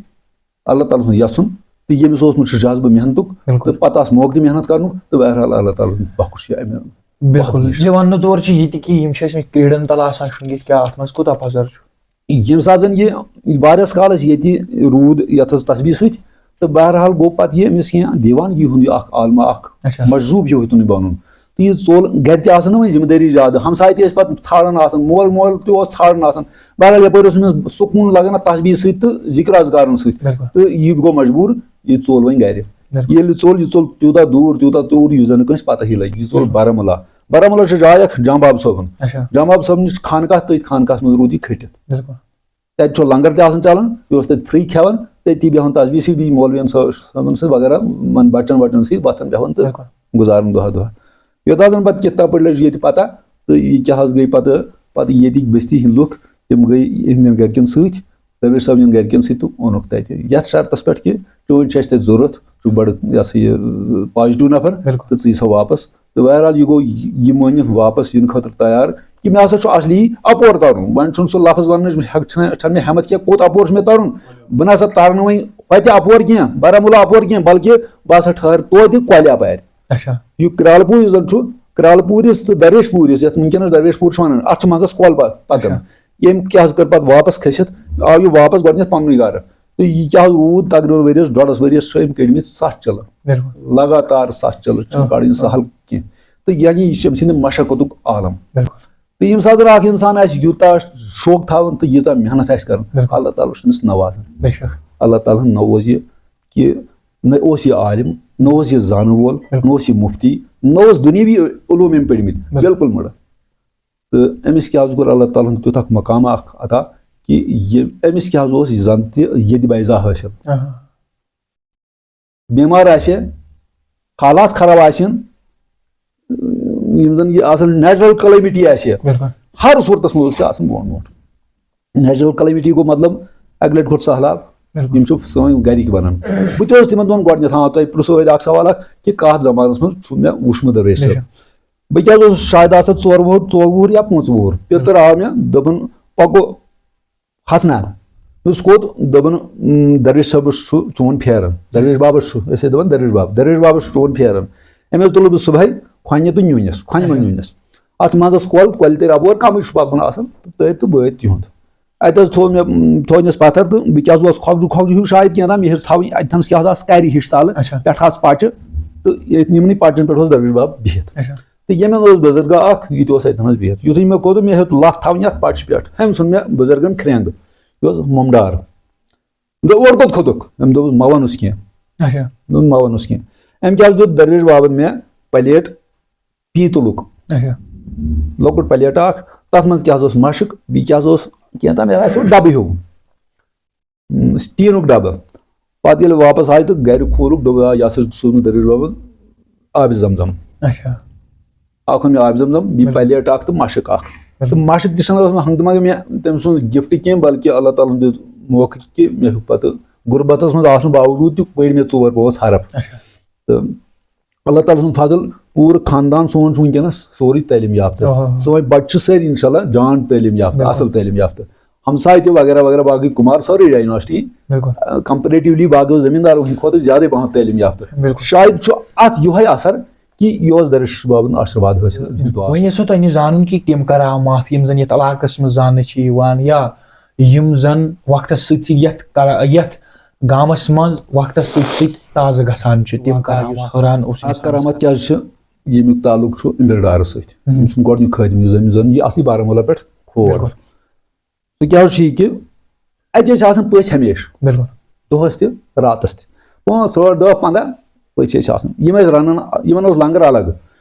اللہ تعالیٰ سُنٛد یَژھُن، تہٕ ییٚمِس اوسمُت چھُ جذبہٕ محنتُک، بِلکُل۔ تہٕ پَتہٕ آس موقعہٕ تہِ محنت کَرنُک، تہٕ بہرحال اللہ تعالیٰ سُنٛد بخُش چھُ اَمہِ بِلکُل۔ وقتہٕ نِش۔ زِ وَننہٕ طور چھِ یہِ تہِ کہِ یِم چھِ ٲسمٕتۍ کرٛیٖڈَن تَل آسان شۄنٛگِتھ، کیٛاہ اَتھ منٛز کوٗتاہ پَزر چھُ؟ ییٚمہِ ساتہٕ زَن یہِ واریاہَس کالَس ییٚتہِ روٗد یَتھ حظ تسبیح سۭتۍ، تہٕ بہرحال گوٚو پَتہٕ یہِ أمِس کینٛہہ دیوانگی ہُنٛد یہِ اَکھ عالمہ اَکھ اچھا۔ مجذوٗب ہیوٗ ہیوٚتُن یہِ بَنُن۔ تہٕ یہِ ژوٚل، گَرِ تہِ آسان نہ وۄنۍ ذِمہٕ دٲری زیادٕ، ہمساے تہِ ٲسۍ پَتہٕ ژھانٛڈان آسان، مول مول تہِ اوس ژھانٛڈان آسان۔ بہرحال یَپٲرۍ اوس أمِس سکوٗن لَگان اَتھ تسبیح سۭتۍ تہٕ ذِکرَس گَرَن سۭتۍ۔ بِلکُل۔ تہٕ یہِ گوٚو مجبوٗر، یہِ ژوٚل وۄنۍ گَرِ۔ بِلکُل۔ ییٚلہِ یہِ ژوٚل، یہِ ژوٚل تیوٗتاہ دوٗر، تیوٗتاہ دوٗر، یُس زَن نہٕ کٲنٛسہِ پَتہٕے لَگہِ۔ یہِ ژوٚل بِلکُل۔ بارہمولہ۔ بارہمولہ چھِ جاے اَکھ جام باب صٲبُن۔ اچھا۔ جام باب صٲبنِس چھِ خانقاہ، تٔتھۍ خانقاہَس منٛز روٗد یہِ کھٔٹِتھ۔ بِلکُل۔ تَتہِ چھُ لنگر تہِ آسان چلان، یہِ اوس تَتہِ فری کھٮ۪وان، تٔتی بیٚہوان تسبیح سۭتۍ، بیٚیہِ مولوین صٲب-، صٲبن سۭتۍ وغیرہ، یِمن بچن وچن سۭتۍ وۄتھان بیٚہوان تہٕ بِلکُل۔ گُزاران دۄہ دۄہ۔ یوٚتام زن پتہٕ کِتھ پٲٹھۍ لٔج ییٚتہِ پتہ، تہٕ یہِ کیٛاہ حظ گٔے پتہٕ، پتہٕ ییٚتِکۍ بستی ہٕنٛدۍ لُکھ، تِم گٔے یِہنٛدٮ۪ن گرِکٮ۪ن سۭتۍ، درویش صٲبنٮ۪ن گرِکٮ۪ن سۭتۍ تہٕ اوٚنُکھ تَتہِ یَتھ شرطس پٮ۪ٹھ کہِ چٲنۍ چھِ اَسہِ تَتہِ ضروٗرت، ژٕ چھُکھ بڑٕ، یہِ ہسا یہِ، پازیٹیو نفر، بِلکُل۔ تہٕ ژٕ یی سا واپس۔ تہٕ بہرحال یہِ گوٚو یہِ مٲنِتھ واپس یِنہٕ خٲطرٕ تیار کہِ مےٚ ہسا چھُ اصلی اپور ترُن۔ وۄنۍ چھُنہٕ سُہ لفظ وننٕچ ہٮ۪کھ-، چھَنہٕ، چھَنہٕ مےٚ ہٮ۪متھ کینٛہہ کوٚت اپور چھُ مےٚ ترُن۔ بہٕ نہ سا ترنہٕ وۄنۍ ہوٚتہِ اپور کینٛہہ، بارہمولہ اپور کینٛہہ، بلکہِ بہٕ ہسا ٹھہرٕ توتہِ کۄلہِ اپارِ۔ اچھا۔ یہِ کرٛالہٕ پوٗر یُس زن چھُ، کرٛالہٕ پوٗرِس تہٕ درویش پوٗرِس، یتھ وٕنکیٚنس درویش پوٗر چھِ ونان، اتھ چھُ منٛزس کۄل پتھ پکان۔ اچھا۔ ییٚمۍ کیٛاہ حظ کٔر پتہٕ واپس کھٔسِتھ، آو یہِ واپس گۄڈٕنیتھ پننُے گرٕ۔ تہٕ یہِ کیٛاہ حظ روٗد، تقریباً ؤریَس، ڈۄڈس ؤریَس چھِ أمۍ کٔڑمٕتۍ ستھ چِلہٕ۔ بِلکُل۔ لگاتار ستھ چِلہٕ، چھُنہٕ آ، کڑٕنۍ آ۔ سہل کینٛہہ۔ تہٕ یعنی یہِ چھِ أمۍ سٕنٛدِ مشقتُک عالم۔ بِلکُل۔ تہٕ ییٚمہِ ساتہٕ زن اکھ انسان آسہِ یوٗتاہ شوق تھاوان تہٕ ییٖژاہ محنت آسہِ کران، بِلکُل۔ اللہ تعالیٰ چھُ أمِس نوازان۔ بے شک۔ اللہ تعالیٰ ہن نوٲزۍ یہِ کہِ نہ اوس یہِ عالم، نہ اوس یہِ زانن وول، بِلکُل۔ نہ اوس یہِ مفتی، نہ اوس دُنیاوی علوم أمۍ پٔرمٕتۍ، بِلکُل۔ بِلکُل مٔڑٕ۔ تہٕ أمِس کیٛاہ حظ کوٚر اللہ تعالیٰ ہن تیُتھ اکھ مقام اکھ عطا کہِ یہِ، أمِس کیٛاہ حظ اوس یہِ زن تہِ یدِ بیضا حٲصِل۔ آہا۔ بٮ۪مار آسہِ، حالات خراب آسن، یِم زن یہِ آسان natural calamity آسہِ، بِلکُل۔ ہر صوٗرتس منٛز چھُ آسان برونٛٹھ برونٛٹھ۔ Natural calamity گوٚو مطلب اکہِ لٹہِ کھوٚت سہلاب، بِلکُل۔ یِم چھِ سٲنۍ گرِکۍ ونان۔ بہٕ تہِ اوسُس تِمن دۄہن گۄڈٕنیتھ، ہاں، تۄہہِ پرژھو أتۍ اکھ سوال اکھ کہِ کتھ زمانس منٛز چھُ مےٚ وُچھمُت درویش صٲب؟ بے شک۔ بہٕ کیٛاہ حظ اوسُس شاید آسان ژور وُہُر، ژور وُہُر یا پانٛژھ وُہُر۔ پیٚتٕر آو مےٚ، دوٚپُن، پکو کھسنا۔ مےٚ دوٚپُس، کوٚت؟ دوٚپُن، "اۭں، درویش صٲبس چھُ چون پھیران، درویش بابس چھُ"، أسۍ ٲسۍ دپان درویش باب، "درویش بابس چھُ چون پھیران"۔ أمۍ حظ تُلُس بہٕ صبحٲے کھۄنہِ تہٕ نیوٗنس، کھۄنہِ منٛز اچھا۔ نیوٗنس۔ اتھ منٛزس کۄل، کۄلہِ تٔرۍ اپور کمٕے چھُ پکُن آسان، تہٕ تٔرۍ تہٕ وٲتۍ تِہُنٛد۔ اتہِ حظ تھوٚو مےٚ، تھوٚونس پتھر تہٕ بہٕ کیٛاہ حظ اوس کھۄگجہِ کھۄگجہِ ہیوٗ شاید کینٛہہ تام، مےٚ ہیٚژ تھاوٕنۍ اتہِ تھنس کیٛاہ حظ آسہٕ کرِ ہِش تلہٕ، اچھا۔ پٮ۪ٹھٕ آسہٕ پچہِ، تہٕ ییٚتہِ یِمنٕے پچٮ۪ن پٮ۪ٹھ اوس درویش باب بِہِتھ۔ اچھا۔ تہٕ ییٚمہِ منٛز اوس بُزرگا اکھ، یہِ تہِ اوس اتہِ نس بِہِتھ۔ یُتھُے مےٚ کوٚر، مےٚ ہیوٚت لتھ تھاونہِ اتھ پچہِ پٮ۪ٹھ، أمۍ ژھُن مےٚ بُزرگن کھرٛٮ۪نٛگ۔ یہِ اوس مۄمڈار۔ دوٚپ، "اورٕ کوٚت کھوٚتُکھ؟" أمۍ دوٚپُس، "مہ وَنُس کینٛہہ۔" اچھا۔ دوٚپُن، "مہ وَنُس کینٛہہ۔" أمۍ کیٛاہ حظ دیُت درویش بابن مےٚ پلیٹ پیٖتلُک۔ اچھا۔ لۄکُٹ پلیٹ اکھ، تتھ منٛز کیٛاہ حظ اوس مشک، بیٚیہِ کیٛاہ حظ اوس، کینٛہہ تام آسہِ ڈبہٕ ہیوٗ۔ ٹیٖنُک ڈبہٕ۔ پتہٕ ییٚلہِ واپس آیہِ تہٕ گرِ کھولُکھ، دوٚپ، "آ، یہِ ہسا سوٗز نہٕ درویش بابن آبِ زم زم۔" اچھا۔ اکھ اوٚن مےٚ آبِ زم زم، بیٚیہِ بِلکُل۔ پلیٹ اکھ تہٕ مشک اکھ۔ بِلکُل۔ تہٕ مشک تہِ چھنہٕ ٲسمٕژ ہنٛگتہٕ منٛگہٕ مےٚ تٔمۍ سُنٛد gift کینٛہہ، بلکہِ اللہ تعالیٰ ہن دیُت موقعہٕ کہِ مےٚ ہیوٚک پتہٕ غربتس منٛز آسنہٕ باوجوٗد تہِ پٔرۍ مےٚ ژور پانٛژھ حرف۔ اچھا۔ تہٕ اللہ تعالیٰ سُنٛد فضل، پوٗرٕ خاندان سون چھُ وٕنکیٚنَس سورُے تعلیٖم یافتہٕ۔ آہا۔ سٲنۍ بَچہِ چھِ سٲری اِنشاء اللہ جان تعلیٖم یافتہٕ، بِلکُل۔ اَصٕل تعلیٖم یافتہٕ۔ ہمساے تہِ وغیرہ وغیرہ، باقٕے کُمار، سٲرٕے dynasty، بِلکُل۔ آ، comparatively باقیو زٔمیٖندارو ہٕنٛدِ کھۄتہٕ زیادَے پَہَم تعلیٖم یافتہٕ۔ بِلکُل۔ شاید چھُ اَتھ یِہوٚے اثر کہِ یہِ اوس درویش بابُن آشیٖرواد حٲصِل۔ وۄنۍ یژھو تۄہہِ نِش زانُن کہِ تِم کرامات یِم زَن یَتھ علاقَس منٛز زاننہٕ چھِ یِوان یا یِم زَن وقتَس سۭتۍ سۭتۍ یَتھ کرا-، یَتھ گامَس منٛز وقتَس سۭتۍ سۭتۍ تازٕ گژھان چھِ، تِم واہ، کرامات۔ حٲران اوس اکھ اِنسان کرامت گژھان۔ کیٛاہ چھِ؟ ییٚمیُک تعلق چھُ امبر ڈارس سۭتۍ۔ مہم۔ أمۍ سُنٛد گۄڈٕنیُک خٲدِم، یُس زن، یُس زن یہِ اصلی بارہمولہ پٮ۪ٹھ کھوور۔ بِلکُل۔ سُہ کیٛاہ چھُ یہِ کہِ اَتہِ ٲسۍ آسان پٔژھۍ ہمیشہٕ۔ بِلکُل۔ دۄہس تہِ، راتس تہِ۔ پانٛژھ، ٲٹھ، دَہ، پنٛداہ پٔژھۍ ٲسۍ آسان۔ یِم ٲسۍ رنان، یِمن اوس لنگر الگ۔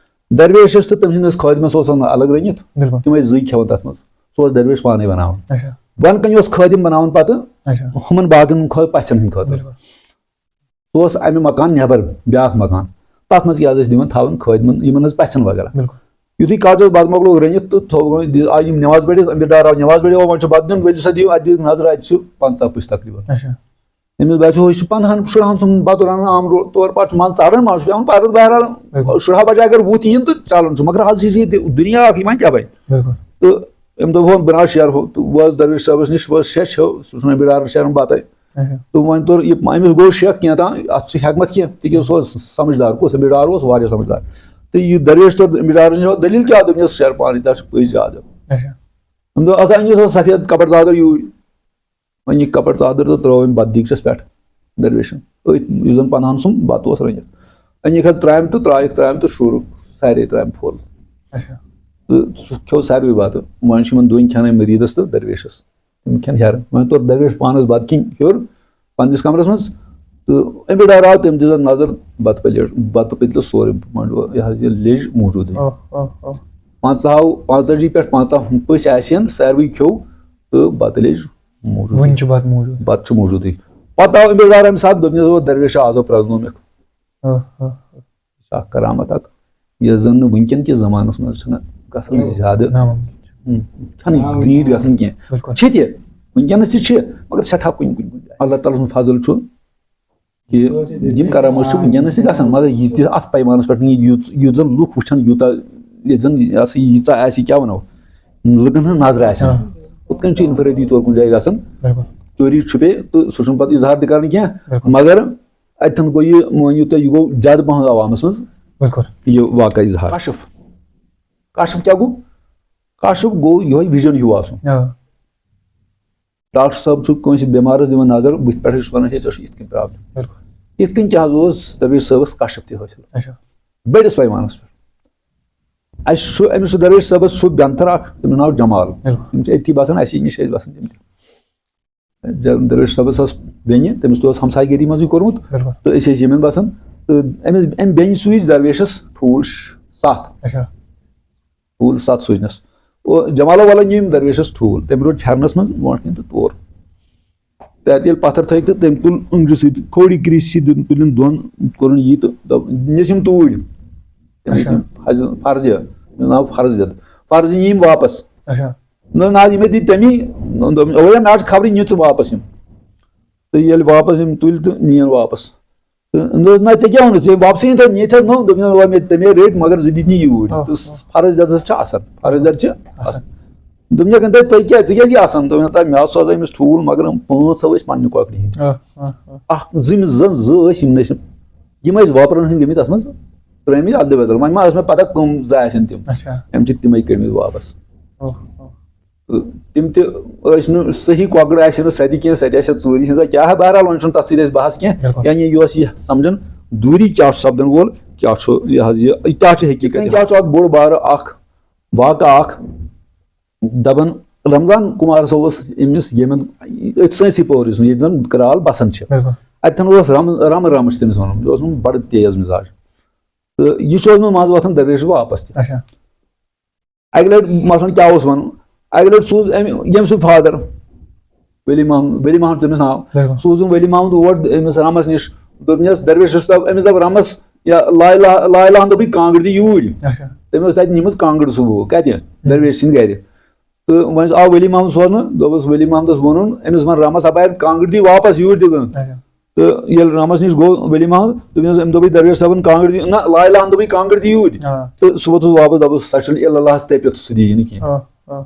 درویشس تہٕ تٔمۍ سٕنٛدِس خٲدمس اوس آسان الگ رٔنِتھ۔ بِلکُل۔ تِم ٲسۍ زٕے کھٮ۪وان تتھ منٛز۔ سُہ اوس درویش پانے بناوان۔ اچھا۔ بۄنہٕ کنہِ اوس خٲدِم بناوان پتہٕ اچھا۔ ہُمن باقین خٲ-، پژھن ہٕنٛدِ خٲطرٕ۔ بِلکُل۔ سُہ اوس امہِ مکان نٮ۪بر بیٛاکھ مکان، تتھ منٛز کیٛاہ حظ ٲسۍ دِوان تھاوان خٲدمن، یِمن حظ پژھن وغیرہ۔ بِلکُل۔ یُتھُے کاجس بتہٕ مۄکلوو رٔنِتھ تہٕ تھوٚو، آے یِم نٮ۪ماز پٔرِتھ، امبر ڈار آو نٮ۪ماز پٔرِتھ، وۄنۍ چھُ بتہٕ دیُن، ؤلِو سا دِیِو، اتہِ دِیِو نظر، اتہِ چھِ پنٛژاہ پٔژھۍ تقریباً۔ اچھا۔ أمِس باسیو، أسۍ چھِ پنٛدہن شُرہن سُنٛد بتہٕ رنان آمُت، تورٕ پتہٕ چھُ منٛزٕ ژاران، منٛزٕ چھُ پٮ۪وان پرُن، بہرحال، بِلکُل۔ شُرہا بجہِ اگر وُتھ یِن تہٕ چلان چھُ، مگر حظ چھِ یہِ دُنیا اکھ، یہِ وۄنۍ کیٛاہ بنہِ؟ بِلکُل۔ تہٕ أمۍ دوٚپ، "ہو، بہٕ نہ حظ شیرہو۔" تہٕ بہٕ حظ درویش صٲبس نِش، بہٕ حظ شیٚچھ ہیوٚو، سُہ چھُنہٕ بیدار شیران بتَے۔ اچھا۔ تہٕ وۄنۍ توٚر یہِ، أمِس گوٚو شک کینٛہہ تام، اَتھ چھُ حکمت کینٛہہ، تِکیٛازِ سُہ اوس سمجھدار، کُس بیدار اوس، واریاہ سمجھدار۔ تہٕ یہِ درویش توٚر بیدارَس نِش، دٔلیٖل کیٛاہ؟ دوٚپنَس، "شیر پانٕے، تَتھ چھُ پٔزۍ زیادٕ۔" اچھا۔ أمۍ دوٚپ، "اَسا أنِو سا سفید کپر ژادر یوٗرۍ۔" وۄنۍ یہِ کپر ژادر تہٕ ترٲو أمۍ بتہٕ دیٖگچَس پٮ۪ٹھ درویشن۔ أتھۍ یُس زن پنہن سُنٛد بتہٕ اوس رٔنِتھ۔ أنِکھ حظ ترامہِ تہٕ ترٲیِکھ ترامہِ تہٕ شوٗرُکھ سارے ترامہِ پھوٚل۔ اچھا۔ تہٕ سُہ کھیوٚو ساروٕے بتہٕ۔ وۄنۍ چھِ یِمن دۄن کھٮ۪نَے مریٖدس تہٕ درویشس۔ تِم کھٮ۪ن ہیرٕ۔ وۄنۍ توٚر درویش پانس بتہٕ کھیٚنۍ ہیوٚر پننِس کمرس منٛز۔ تہٕ أمِس ڈراو تٔمۍ دِژ نظر بتہٕ پلیٹ، بتہٕ پٔتلس سورُے منٛڈو، یہِ حظ یہِ لیٚج موٗجوٗدٕے۔ اوہ، اوہ، اوہ۔ پنٛژاہ، پانٛژتٲجی پٮ۪ٹھ پنٛژاہ پٔژھۍ آسن، ساروٕے کھیوٚو تہٕ بتہٕ لیٚج موٗجوٗد۔ وُنہِ چھُ بَتہٕ موٗجوٗد۔ بَتہٕ چھُ موٗجوٗدٕے۔ پَتہٕ آو أمِس دار اَمہِ ساتہٕ، دوٚپنَس، "او درویش، آز آو پرٛزنومُک۔" آ، آ۔ یہِ چھِ اَکھ کرامت اَکھ، یۄس زَن نہٕ وٕنکیٚن کِس زمانَس منٛز چھِنہٕ گژھان زیادٕ، ناممکن چھُ۔ ہُم، چھَنہٕ یہِ گریٖڈ گژھان کینٛہہ۔ بِلکُل۔ چھِ تہِ، وٕنکیٚنَس تہِ چھِ، مگر سٮ۪ٹھاہ کُنہِ کُنہِ کُنہِ جایہِ۔ اللہ تعالیٰ سُنٛد فضل چھُ کہِ یِم کرامت چھِ وٕنکیٚنَس تہِ گژھان، مگر یہِ تہِ اَتھ پیمانَس پٮ۪ٹھ نہٕ، یُتھ، یُتھ زَن لُکھ وٕچھَن، یوٗتاہ، ییٚتہِ زَن یہِ ہسا ییٖژاہ آسہِ، کیٛاہ وَنو، لُکَن ہٕنٛز نظرٕ آسہِ۔ آ۔ ہُتھ کٔنۍ چھُ انفرٲدی طور کُنہِ جایہِ گژھان، بِلکُل۔ چوری چھُپے، تہٕ سُہ چھُنہٕ پَتہٕ اظہار تہِ کَران کینٛہہ۔ بِلکُل۔ مگر اَتٮ۪ن گوٚو یہِ، مٲنِو تُہۍ، یہِ گوٚو زیادٕ پَہَن عوامَس منٛز بِلکُل۔ یہِ واقعہ اظہار۔ کشف، کشف کیٛاہ گوٚو؟ کشف گوٚو یِہوٚے وِجن ہیوٗ آسُن۔ آ۔ ڈاکٹر صٲب چھُ کٲنٛسہِ بٮ۪مارَس دِوان نظر، بٕتھِ پٮ۪ٹھٕے چھُس وَنان، "ہے، ژےٚ چھُ یِتھ کٔنۍ پرٛابلِم۔" بِلکُل۔ یِتھ کٔنۍ کیٛاہ حظ اوس درویش صٲبَس کشف تہِ حٲصِل اچھا۔ بٔڑِس پیمانَس پٮ۪ٹھ۔ اَسہِ چھُ، أمِس چھُ درویش صٲبَس چھُ بیٚنتھٕر اَکھ، تٔمِس ناو جمال۔ بِلکُل۔ تِم چھِ أتھی بَسان، اَسی نِش ٲسۍ بَسان تِم تہِ۔ ج-، درویش صٲبَس ٲس بیٚنہِ، تٔمِس تہِ اوس ہمسایہِ گٔری منٛزٕے کوٚرمُت، بِلکُل۔ تہٕ أسۍ ٲسۍ ییٚمٮ۪ن بَسان۔ تہٕ أمِس، اَمہِ بیٚنہِ سوٗزۍ درویشَس ٹھوٗل ش-، سَتھ، اچھا۔ ٹھوٗل سَتھ سوٗزنَس۔ او، جمالو والا نیوٗ أمۍ درویشَس ٹھوٗل، تٔمۍ روٚٹ پھٮ۪رنَس منٛز برونٛٹھ کِنۍ تہٕ تور۔ تَتہِ ییٚلہِ پَتھر تھٲوِکھ تہٕ تٔمۍ تُل أنٛگجہِ سۭتۍ، کھوڑی کریٖسہِ سۭتۍ دیُن، تُلِن دۄن، کوٚرُن یی تہٕ دوٚپ، "نِس یِم توٗرۍ۔" تٔمِس اچھا۔ یِم حض-، فرض یہِ، مےٚ ناو فرض دِتھ۔ فرض یِم واپس۔ اچھا۔ نہ، نہ، یہِ مےٚ دِتۍ تَمی، دوٚپُن، "اوے، مےٚ حظ چھِ خبرٕے، نہِ ژٕ واپس یِم۔" تہٕ ییٚلہِ واپس یِم تُلۍ تہٕ نِیَن واپس۔ تہٕ أمۍ دوٚپ، "نہ، ژےٚ کیٛاہ ووٚنُتھ؟ ژےٚ واپسٕے یِتھ، نِتھ حظ نوٚو۔" دوٚپُن، "اَوا، مےٚ تَمے رٔٹۍ، مگر زٕ دِتۍ نہٕ یوٗرۍ۔" آ، تہٕ فرض دَر چھِ آسان، فرض دَر چھِ آسان۔ دوٚپُن، "یہِ کَنہِ تۄہہِ، تۄہہِ کیٛاہ، ژٕ کیٛازِ یہِ آسان؟" دوٚپُن، "تۄہہِ، مےٚ حظ سوزے أمِس ٹھوٗل، مگر یِم پانٛژھ ہَو ٲسۍ پنٛنہِ کۄکرِ ہِنٛدۍ۔ آ، آ، آ۔ اَکھ، زٕ، یِم زَن زٕ ٲسۍ، یِم نہٕ ٲسۍ، یِم ٲسۍ وۄپرَن ہٕنٛدۍ گٔمٕتۍ اَتھ منٛز ترٛٲمٕتۍ اَدلہٕ بدل۔ وۄنۍ ما ٲس مےٚ پَتہ کٕم زٕ آسن تِم؟" اچھا۔ أمۍ چھِ تِمَے کٔڑمٕتۍ واپَس۔ او، او۔ تہٕ تِم تہِ ٲسۍ نہٕ صحیح کۄکر آسہِ نہٕ سۄ تہِ کینٛہہ، سۄ تہِ آسہِ ژوٗرِ ہِنٛز۔ کیٛاہ، بہرحال، وۄنۍ چھُنہٕ تَتھ سۭتۍ اَسہِ بحث کینٛہہ۔ بِلکُل۔ یعنی یہِ اوس یہِ سَمجھان دوٗری کیٛاہ چھُ سَپدَن وول، کیٛاہ چھُ یہِ حظ یہِ، یہِ کیٛاہ چھُ حقیٖقت، کیٛاہ چھُ اَکھ بوٚڑ بارٕ اَکھ واقعہ اَکھ۔ دَپان، رمضان کُمارَس اوس أمِس ییٚمٮ۪ن أتھۍ سٲنۍسٕے پورِس منٛز، ییٚتہِ زَن کرٛال بَسان چھِ۔ بِلکُل۔ اَتٮ۪ن اوس رَم-، رَمہٕ رَمہٕ چھِ تٔمِس وَنان، یہِ اوس بَڑٕ تیز مِزاج۔ تہٕ یہِ چھُ اوسمُت منٛزٕ وۄتھان درویش واپَس تہِ۔ اچھا۔ اَکہِ لَٹہِ مثلاً کیٛاہ اوس وَنُن، اَکہِ لَٹہِ سوٗز أمۍ، ییٚمہِ سُنٛد فادر ولی محمد، ولی محمد تٔمِس ناو، بِلکُل۔ سوٗزُن ولی محمد اور أمِس رَمَس نِش، دوٚپنَس، درویشَس دوٚپ، أمِس دوٚپ رَمَس، یا لا الہ، لا الہ ہَن دوٚپُے کانٛگٕر دِ یوٗرۍ۔ اچھا۔ تٔمۍ ٲس تَتہِ نِمٕژ کانٛگٕر صُبحُ، کَتہِ؟ درویش سٕنٛدِ گَرِ۔ تہٕ وۄنۍ آو ولی محمد سوزنہٕ، دوٚپُس، ولی محمدَس ووٚنُن، أمِس وَن رَمَس اَپارِ کانٛگٕر دِ واپَس یوٗرۍ دِژٕن۔ اچھا۔ تہٕ ییٚلہِ رَمَس نِش گوٚو ولی محمد، دوٚپنَس، أمۍ دوٚپُے درویش صٲبَن کانٛگٕر دِ، نہ، لا الہ ہَن دوٚپُے کانٛگٕر دِ یوٗرۍ۔ آ۔ تہٕ سُہ ووٚتُس واپَس، دوٚپُس، سۄ چھَنہٕ الا اللہَس تٔپِتھ، سُہ دِیہِ نہٕ کینٛہہ۔ آ، آ۔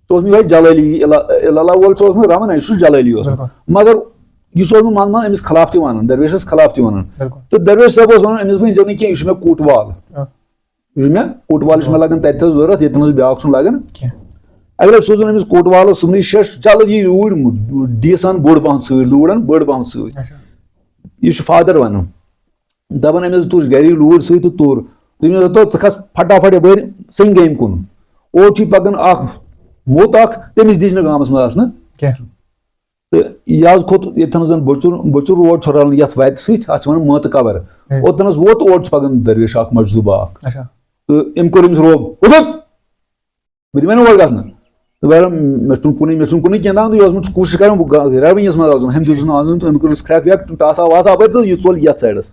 سُہ اوس مےٚ یِہوٚے جلٲلی، الا، الا اللہ وول چھُ اوسمُت رَمَن، یہِ چھُ جلٲلی اوسمُت۔ بِلکُل۔ مگر یہِ چھُ اوسمُت منٛزٕ منٛزٕ أمِس خلاف تہِ وَنان، درویشَس خلاف تہِ وَنان۔ بِلکُل۔ تہٕ درویش صٲب اوس وَنان، أمِس ؤنۍ زیو نہٕ کینٛہہ، یہِ چھُ مےٚ کوٗٹ وال۔ آ۔ یہِ چھُ مےٚ کوٗٹ وال، یہِ چھُ مےٚ لَگان تَتہِ تھَس ضوٚرَتھ، ییٚتہِ نہٕ بہٕ بیٛاکھ چھُنہٕ لَگان۔ کینٛہہ۔ اَگرے سوزُن أمِس کوٗٹ والَس صُبنٕے شیش، چلو یہِ یوٗرۍ، ڈی سان بوٚڑ پَہَن سۭتۍ، لوٗر اَن بٔڑ پَہَن سۭتۍ۔ اچھا۔ یہِ چھُ فادر وَنان۔ دَپان أمِس، "تُج گَری لوٗر سۭتۍ تہٕ توٚر۔" تٔمِس دوٚپ، "ژٕ کھَس پھٹافٹ یَپٲرۍ سنٛگیمہِ کُن۔" اورٕ چھُے پَکان اَکھ موٚت اَکھ، تٔمِس دِچ نہٕ گامَس منٛز آسنہٕ۔ کینٛہہ۔ تہٕ یہِ حظ کھوٚت ییٚتھَن زَن بٔچُر، بٔچُر روڈ چھُ رَلان یَتھ وَتہِ سۭتۍ، اَتھ چھِ وَنان مٲتہٕ قبر۔ ہُم۔ اوٚتَن حظ ووت، اورٕ چھُ پَکان درویش اَکھ مجذوٗبہ اَکھ۔ اچھا۔ تہٕ أمۍ کوٚر أمِس روب، "اوٚتَن!" بہٕ دِمے نہٕ اورٕ گژھنہٕ۔ تہٕ بہرحال، مےٚ چھُنہٕ کُنُے، مےٚ چھُنہٕ کُنُے کینٛہہ تام، تہٕ یہِ اوس مےٚ کوٗشِش کران، بہٕ گا-، رَوٕنِس منٛز آسُن۔ ہُمۍ دیُت نہٕ اَنُن تہٕ أمۍ کٔرٕس کرٛٮ۪کھ وٮ۪کھ، ٹاسا واسا اَپٲرۍ تہٕ یہِ ژوٚل یَتھ سایڈَس،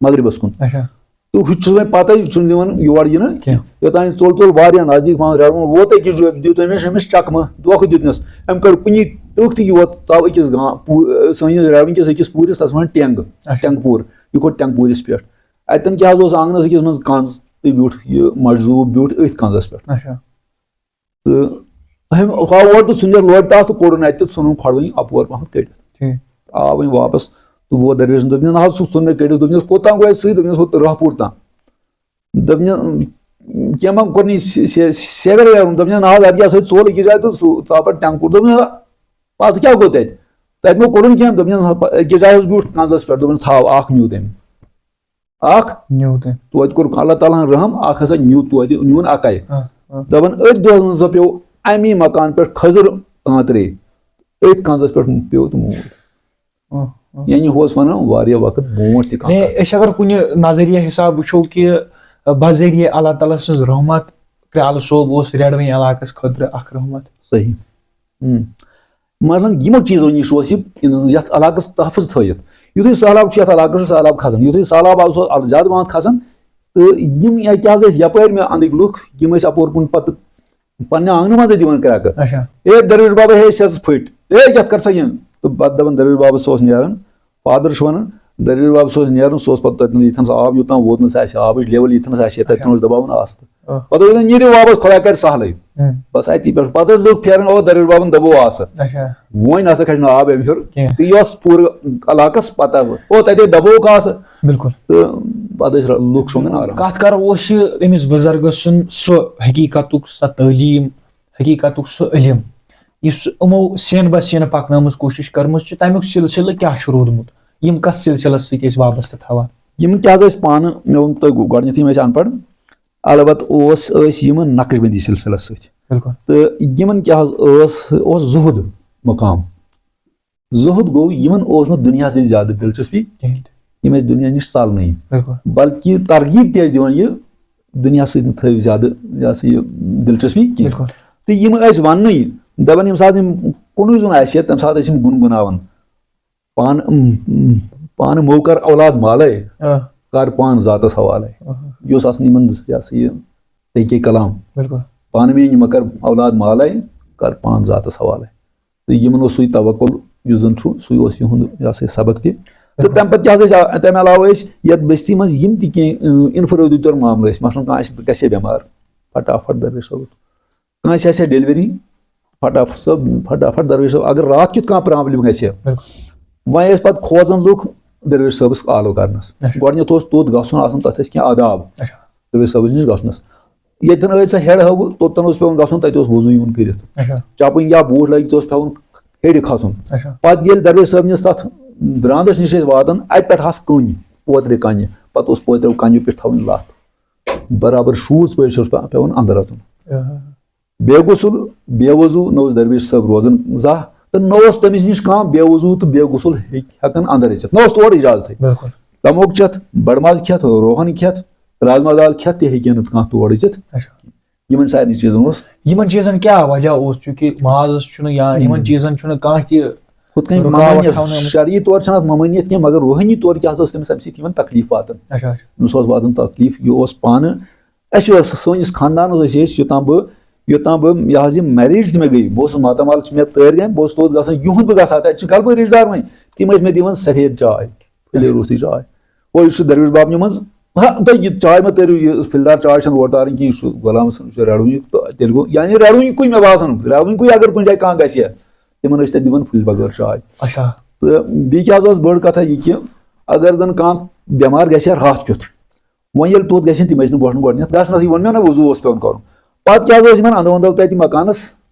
مغربَس کُن۔ اچھا۔ تہٕ ہُہ تہِ چھُس وۄنۍ پَتَے، یہِ چھُنہٕ دِوان یور یِنہٕ کینٛہہ۔ یوٚتام یہِ ژوٚل ژوٚل واریاہَن نزدیٖک پَہَن رَوُن ووت أکِس جایہِ، دیُت أمِس، أمِس چکمہٕ، دھوکہٕ دیُتنَس۔ أمۍ کٔڑ کُنی ٹٕک تہٕ یہِ ووت، ژاو أکِس گام-، پوٗ-، سٲنِس رَوٕنۍ کِس أکِس پوٗرِس، تَتھ وَنان ٹٮ۪نٛگ، اچھا۔ ٹٮ۪نٛگ پوٗر۔ یہِ کھوٚت ٹٮ۪نٛگ پوٗرِس پٮ۪ٹھ۔ اَتٮ۪ن کیٛاہ حظ اوس آنٛگنَس أکِس منٛز کَنٛز، تہٕ بیوٗٹھ یہِ مجذوٗب، بیوٗٹھ أتھۍ کَنٛزَس پٮ۪ٹھ۔ اچھا۔ تہٕ أمۍ آو اورٕ تہٕ ژھُن یَتھ لورِ ٹاس تہٕ کوٚڑُن اَتہِ تہٕ ژھُنُن کھۄڑٕ وۄنۍ اَپور پَہَم کٔڑِتھ۔ ٹھیٖک۔ آو وۄنۍ واپَس تہٕ ووت درویشَن، دوٚپنَس، "نہ حظ، سُہ ژھُن مےٚ کٔڑِتھ۔" دوٚپنَس، "کوٚت تام گوٚو اَسہِ سۭتۍ؟" دوٚپنَس، "ہُہ راہپوٗر تام۔" دوٚپنَس، کیٚنٛہہ ما کوٚرنَے سے-، سے-، سیوَر یَرُن؟ دوٚپنَس، "نہ حظ، اَدٕ کیٛاہ سا ژوٚل أکِس جایہِ تہٕ سُہ ژاو پَتہٕ ٹٮ۪نٛگ پوٗر۔" دوٚپنَس، "پَتہٕ کیٛاہ گوٚو تَتہِ؟ تَتہِ ما کوٚرُن کینٛہہ؟" دوٚپنَس، "نہ، پَ-، أکِس جایہِ اوس بیوٗٹھ کَنٛزَس پٮ۪ٹھ۔" دوٚپنَس، "تھاو، اَکھ نیوٗ تٔمۍ۔" اَکھ؟ نیوٗ تٔمۍ۔ توتہِ کوٚر اللہ تعالیٰ ہَن رحم، اَکھ ہسا نیوٗ توتہِ، نیوٗن اَکَے۔ آ، آ۔ دَپان، أتھۍ دۄہَس منٛز ہسا پیوٚو اَمی مکان پٮ۪ٹھ کھٔزٕر کانٛترے، أتھۍ کَنٛزَس پٮ۪ٹھ پیوٚو تہٕ موٗد۔ آ، آ۔ یعنی ہُہ اوس وَنان واریاہ وقت برونٛٹھ تہِ کانٛہہ ہے، کَتھ۔ أسۍ اگر کُنہِ نظریہ حساب وٕچھو کہِ بذریعہ اللہ تعالیٰ سٕنٛز رحمت، کرٛالہٕ صٲب اوس رٮ۪ڈوٕنۍ علاقَس خٲطرٕ اَکھ رحمت۔ صحیح۔ ہُم۔ مثلاً یِمو چیٖزو نِش اوس یہِ یَتھ علاقَس تحفظ تھٲیِتھ۔ یُتھُے سہلاب چھُ یَتھ علاقَس، سہلاب کھسان، یُتھُے سہلاب آو، سُہ آو زیادٕ پَہَن کھسان، تہٕ یِم یا کیٛاہ حظ ٲسۍ یَپٲرۍ مےٚ اَنٛدٕکۍ لُکھ، یِم ٲسۍ اَپور کُن پَتہٕ پننہِ آنٛگنہٕ منٛزٕے دِوان کرٛٮ۪کہٕ۔ اچھا۔ "اے درویش بابا، ہے، أسۍ حظ پھٔٹۍ، ہے، کیٛاہ کر سا یِم؟" تہٕ پتہٕ دپان درویش بابا، سُہ اوس نیران، فادر چھُ ونان، درویش بابا، سُہ اوس نیران، سُہ اوس پتہٕ تتہِ ییٚتھٮ۪ن سُہ آب، یوٚتام ووت نہٕ سُہ آسہِ، آبٕچ لیول ییٚتھٮ۪ن سُہ آسہِ، تتہِ اچھا۔ اوس دباوان آستہٕ۔ آہ۔ پتہٕ اوس دپان، "نیٖرِو واپس، خۄدا کرِ سہلٕے۔" ہُم۔ بس اتی پٮ۪ٹھ، پتہٕ ٲسۍ لُکھ پھیران، "او درویش بابن دبوو آسہٕ۔" اچھا۔ وۄنۍ نسا کھسہِ نہٕ آب امہِ ہیوٚر۔ کینٛہہ۔ تہٕ یہِ ٲس پوٗرٕ علاقس پتہ، او تتے دبووُکھ آسہٕ۔ بِلکُل۔ تہٕ پتہٕ ٲسۍ لُکھ شۄنٛگان آرام۔ کتھ کرو، اوس یہِ أمِس بُزرگہٕ سُنٛد سُہ حقیٖقتُک، سۄ تعلیٖم، حقیٖقتُک سُہ علم، یُس یِمو سین بہ سین پکنٲومٕژ کوٗشِش کٔرمٕژ چھِ، تَمیُک سلسلہٕ کیٛاہ چھُ روٗدمُت؟ یِم کتھ سلسلس سۭتۍ ٲسۍ وابستہٕ تھاوان؟ یِم کیٛاہ حظ ٲسۍ پانہٕ، مےٚ ووٚن تۄہہِ گۄڈٕنیتھٕے، یِم ٲسۍ اَن پَڑھ۔ البتہٕ اوس، ٲسۍ یِمن نقش بندی سلسلس سۭتۍ۔ بِلکُل۔ تہٕ یِمن کیٛاہ حظ ٲس، اوس زُہد مقام۔ زُہد گوٚو، یِمن اوس نہٕ دُنیاہس سۭتۍ زیادٕ دلچسپی۔ کِہیٖنۍ تہِ۔ یِم ٲسۍ دُنیا نِش ژلنٕے۔ بِلکُل۔ بلکہِ ترغیب تہِ ٲسۍ دِوان یہِ، دُنیا سۭتۍ مہٕ تھٲیِو زیادٕ، یہِ ہسا یہِ، دلچسپی کینٛہہ۔ بِلکُل۔ تہٕ یِم ٲسۍ وننٕے، دپان، ییٚمہِ ساتہٕ یِم کُنُے زوٚن آسہِ ہا، تمہِ ساتہٕ ٲسۍ یِم گُنگُناوان۔ پانہٕ، پانہٕ مو کر اولاد مالے، آ۔ کر پان ذاتس حوالے۔ آ۔ یہِ اوس آسان یِمن، یہِ ہسا یہِ، طریقے کلام۔ بِلکُل۔ پانہٕ میٲنۍ مہ کر اولاد مالے، کر پان ذاتس حوالے۔ تہٕ یِمن اوس سُے توکل یُس زن چھُ، سُے اوس یِہُنٛد، یہِ ہسا یہِ، سبق تہِ۔ تہٕ بِلکُل۔ تمہِ پتہٕ کیٛاہ حظ ٲسۍ، آ، تمہِ علاوٕ ٲسۍ یتھ بستی منٛز یِم تہِ کینٛہہ، اۭں، انفرٲدی طور معاملہٕ ٲسۍ، مثلاً کانٛہہ آسہِ، گژھِ ہے بٮ۪مار، فٹافٹ درویش صٲبُن۔ کٲنٛسہِ آسہِ ہے ڈیلیوری، فٹاف-، صٲب، فٹافٹ درویش صٲب، اگر راتھ کیُتھ کانٛہہ پرابلم گژھِ ہے، بِلکُل۔ وۄنۍ ٲسۍ پتہٕ کھوژان لُکھ درویش صٲبس آلو کرنس۔ اچھا۔ گۄڈٕنیتھ اوس توٚت گژھُن آسان، تتھ ٲسۍ کینٛہہ آداب۔ اچھا۔ درویش صٲبس نِش گژھنس۔ ییٚتٮ۪ن ٲسۍ سۄ ہیرٕ ہٲوٕ، توٚتَن اوس پٮ۪وان گژھُن، تَتہِ اوس وضوٗ یِوان کٔرِتھ۔ اچھا۔ چَپٕنۍ یا بوٗٹھ لٲگِتھ اوس پٮ۪وان ہیٚرِ کھسُن۔ اچھا۔ پَتہٕ ییٚلہِ درویش صٲبنِس تَتھ درٛاندَس نِش ٲسۍ واتان، اَتہِ پٮ۪ٹھ آسہٕ کٔنۍ، پوترِ کَنہِ، پَتہٕ اوس پوترٮ۪و کَنیو پٮ۪ٹھ تھاوٕنۍ لَتھ۔ برابر shoes پٲٹھۍ اوس پٮ۪وان اَندَر اَژُن۔ آہا۔ بے غسل، بے وضوٗ نہ اوس درویش صٲب روزان زانٛہہ، تہٕ نہ اوس تٔمِس نِش کانٛہہ بے وضوٗ تہٕ بے غسل ہیٚکہِ، ہٮ۪کان اَندَر أژِتھ، نہ اوس تور اِجازتھٕے۔ بِلکُل۔ تَموک چٮ۪تھ، بَڑٕ ماز کھٮ۪تھ، روغن کھٮ۪تھ، رازما دال کھٮ۪تھ تہِ ہیٚکہِ نہٕ کانٛہہ تور أژِتھ۔ اچھا۔ یِمن سارنٕے چیٖزن اوس۔ یِمن چیٖزن کیٛاہ وجہ اوس؟ چوٗنٛکہِ مازس چھُنہٕ یا یِمن ہُم۔ چیٖزن چھُنہٕ کانٛہہ تہِ ہُتھ کٔنۍ رُکاوٹ ممٲنیت، تھاونہٕ آمٕژ۔ شرعی طور چھنہٕ اتھ ممٲنیت کینٛہہ، مگر روحٲنی طور کیٛاہ اوس تٔمِس امہِ سۭتۍ یِوان تکلیف واتان؟ اچھا، اچھا۔ أمِس اوس واتان تکلیف، یہِ اوس پانہٕ، اسہِ اوس، سٲنِس خاندانس ٲسۍ أسۍ، یوٚتام بہٕ، یوٚتام بہٕ، یہِ حظ یہِ marriage تہِ مےٚ گٔے، بہٕ اوسُس ماتامال چھِ مےٚ تٲرۍ گٔمٕتۍ، بہٕ اوسُس توٚت گژھان، یِہُنٛد بہٕ گژھٕ ہا، تتہِ چھِ غلبہٕ رشتہٕ دار وۄنۍ، تِم ٲسۍ مےٚ دِوان سفید چاے۔ پھٔلۍ روٚستُے چاے۔ او، یہِ چھُ درویش بابنہِ منٛز۔ ہا، تۄہہِ یہِ چاے مہ تٔرِو، یہِ پھٔلۍ دار چاے چھَنہٕ اورٕ تارٕنۍ کینٛہہ، یہِ چھُ غلام حسن، یہِ چھُ رَڑوٕنۍ۔ تہٕ تیٚلہِ گوٚو، یعنی رَڑوٕنۍ کُے مےٚ باسان، رَڑوٕنۍ کُے اگر کُنہِ جایہِ کانٛہہ گژھِ ہا، تِمَن ٲسۍ تَتہِ دِوان پھٔلۍ بغٲر چاے۔ اچھا۔ تہٕ بیٚیہِ کیٛاہ حظ ٲس بٔڑ کَتھا یہِ کہِ اگر زَن کانٛہہ بٮ۪مار گژھِ ہا راتھ کیُتھ، وۄنۍ ییٚلہِ توٚت گژھِ ہا، تِم ٲسۍ نہٕ گۄڈٕ، گۄڈٕنٮ۪تھ گژھنَسٕے ووٚن مےٚ نہ، وضوٗ اوس پٮ۪وان کَرُن۔ پَتہٕ کیٛاہ حظ اوس یِمَن اَندو اَندو تَتہِ مکانَس؟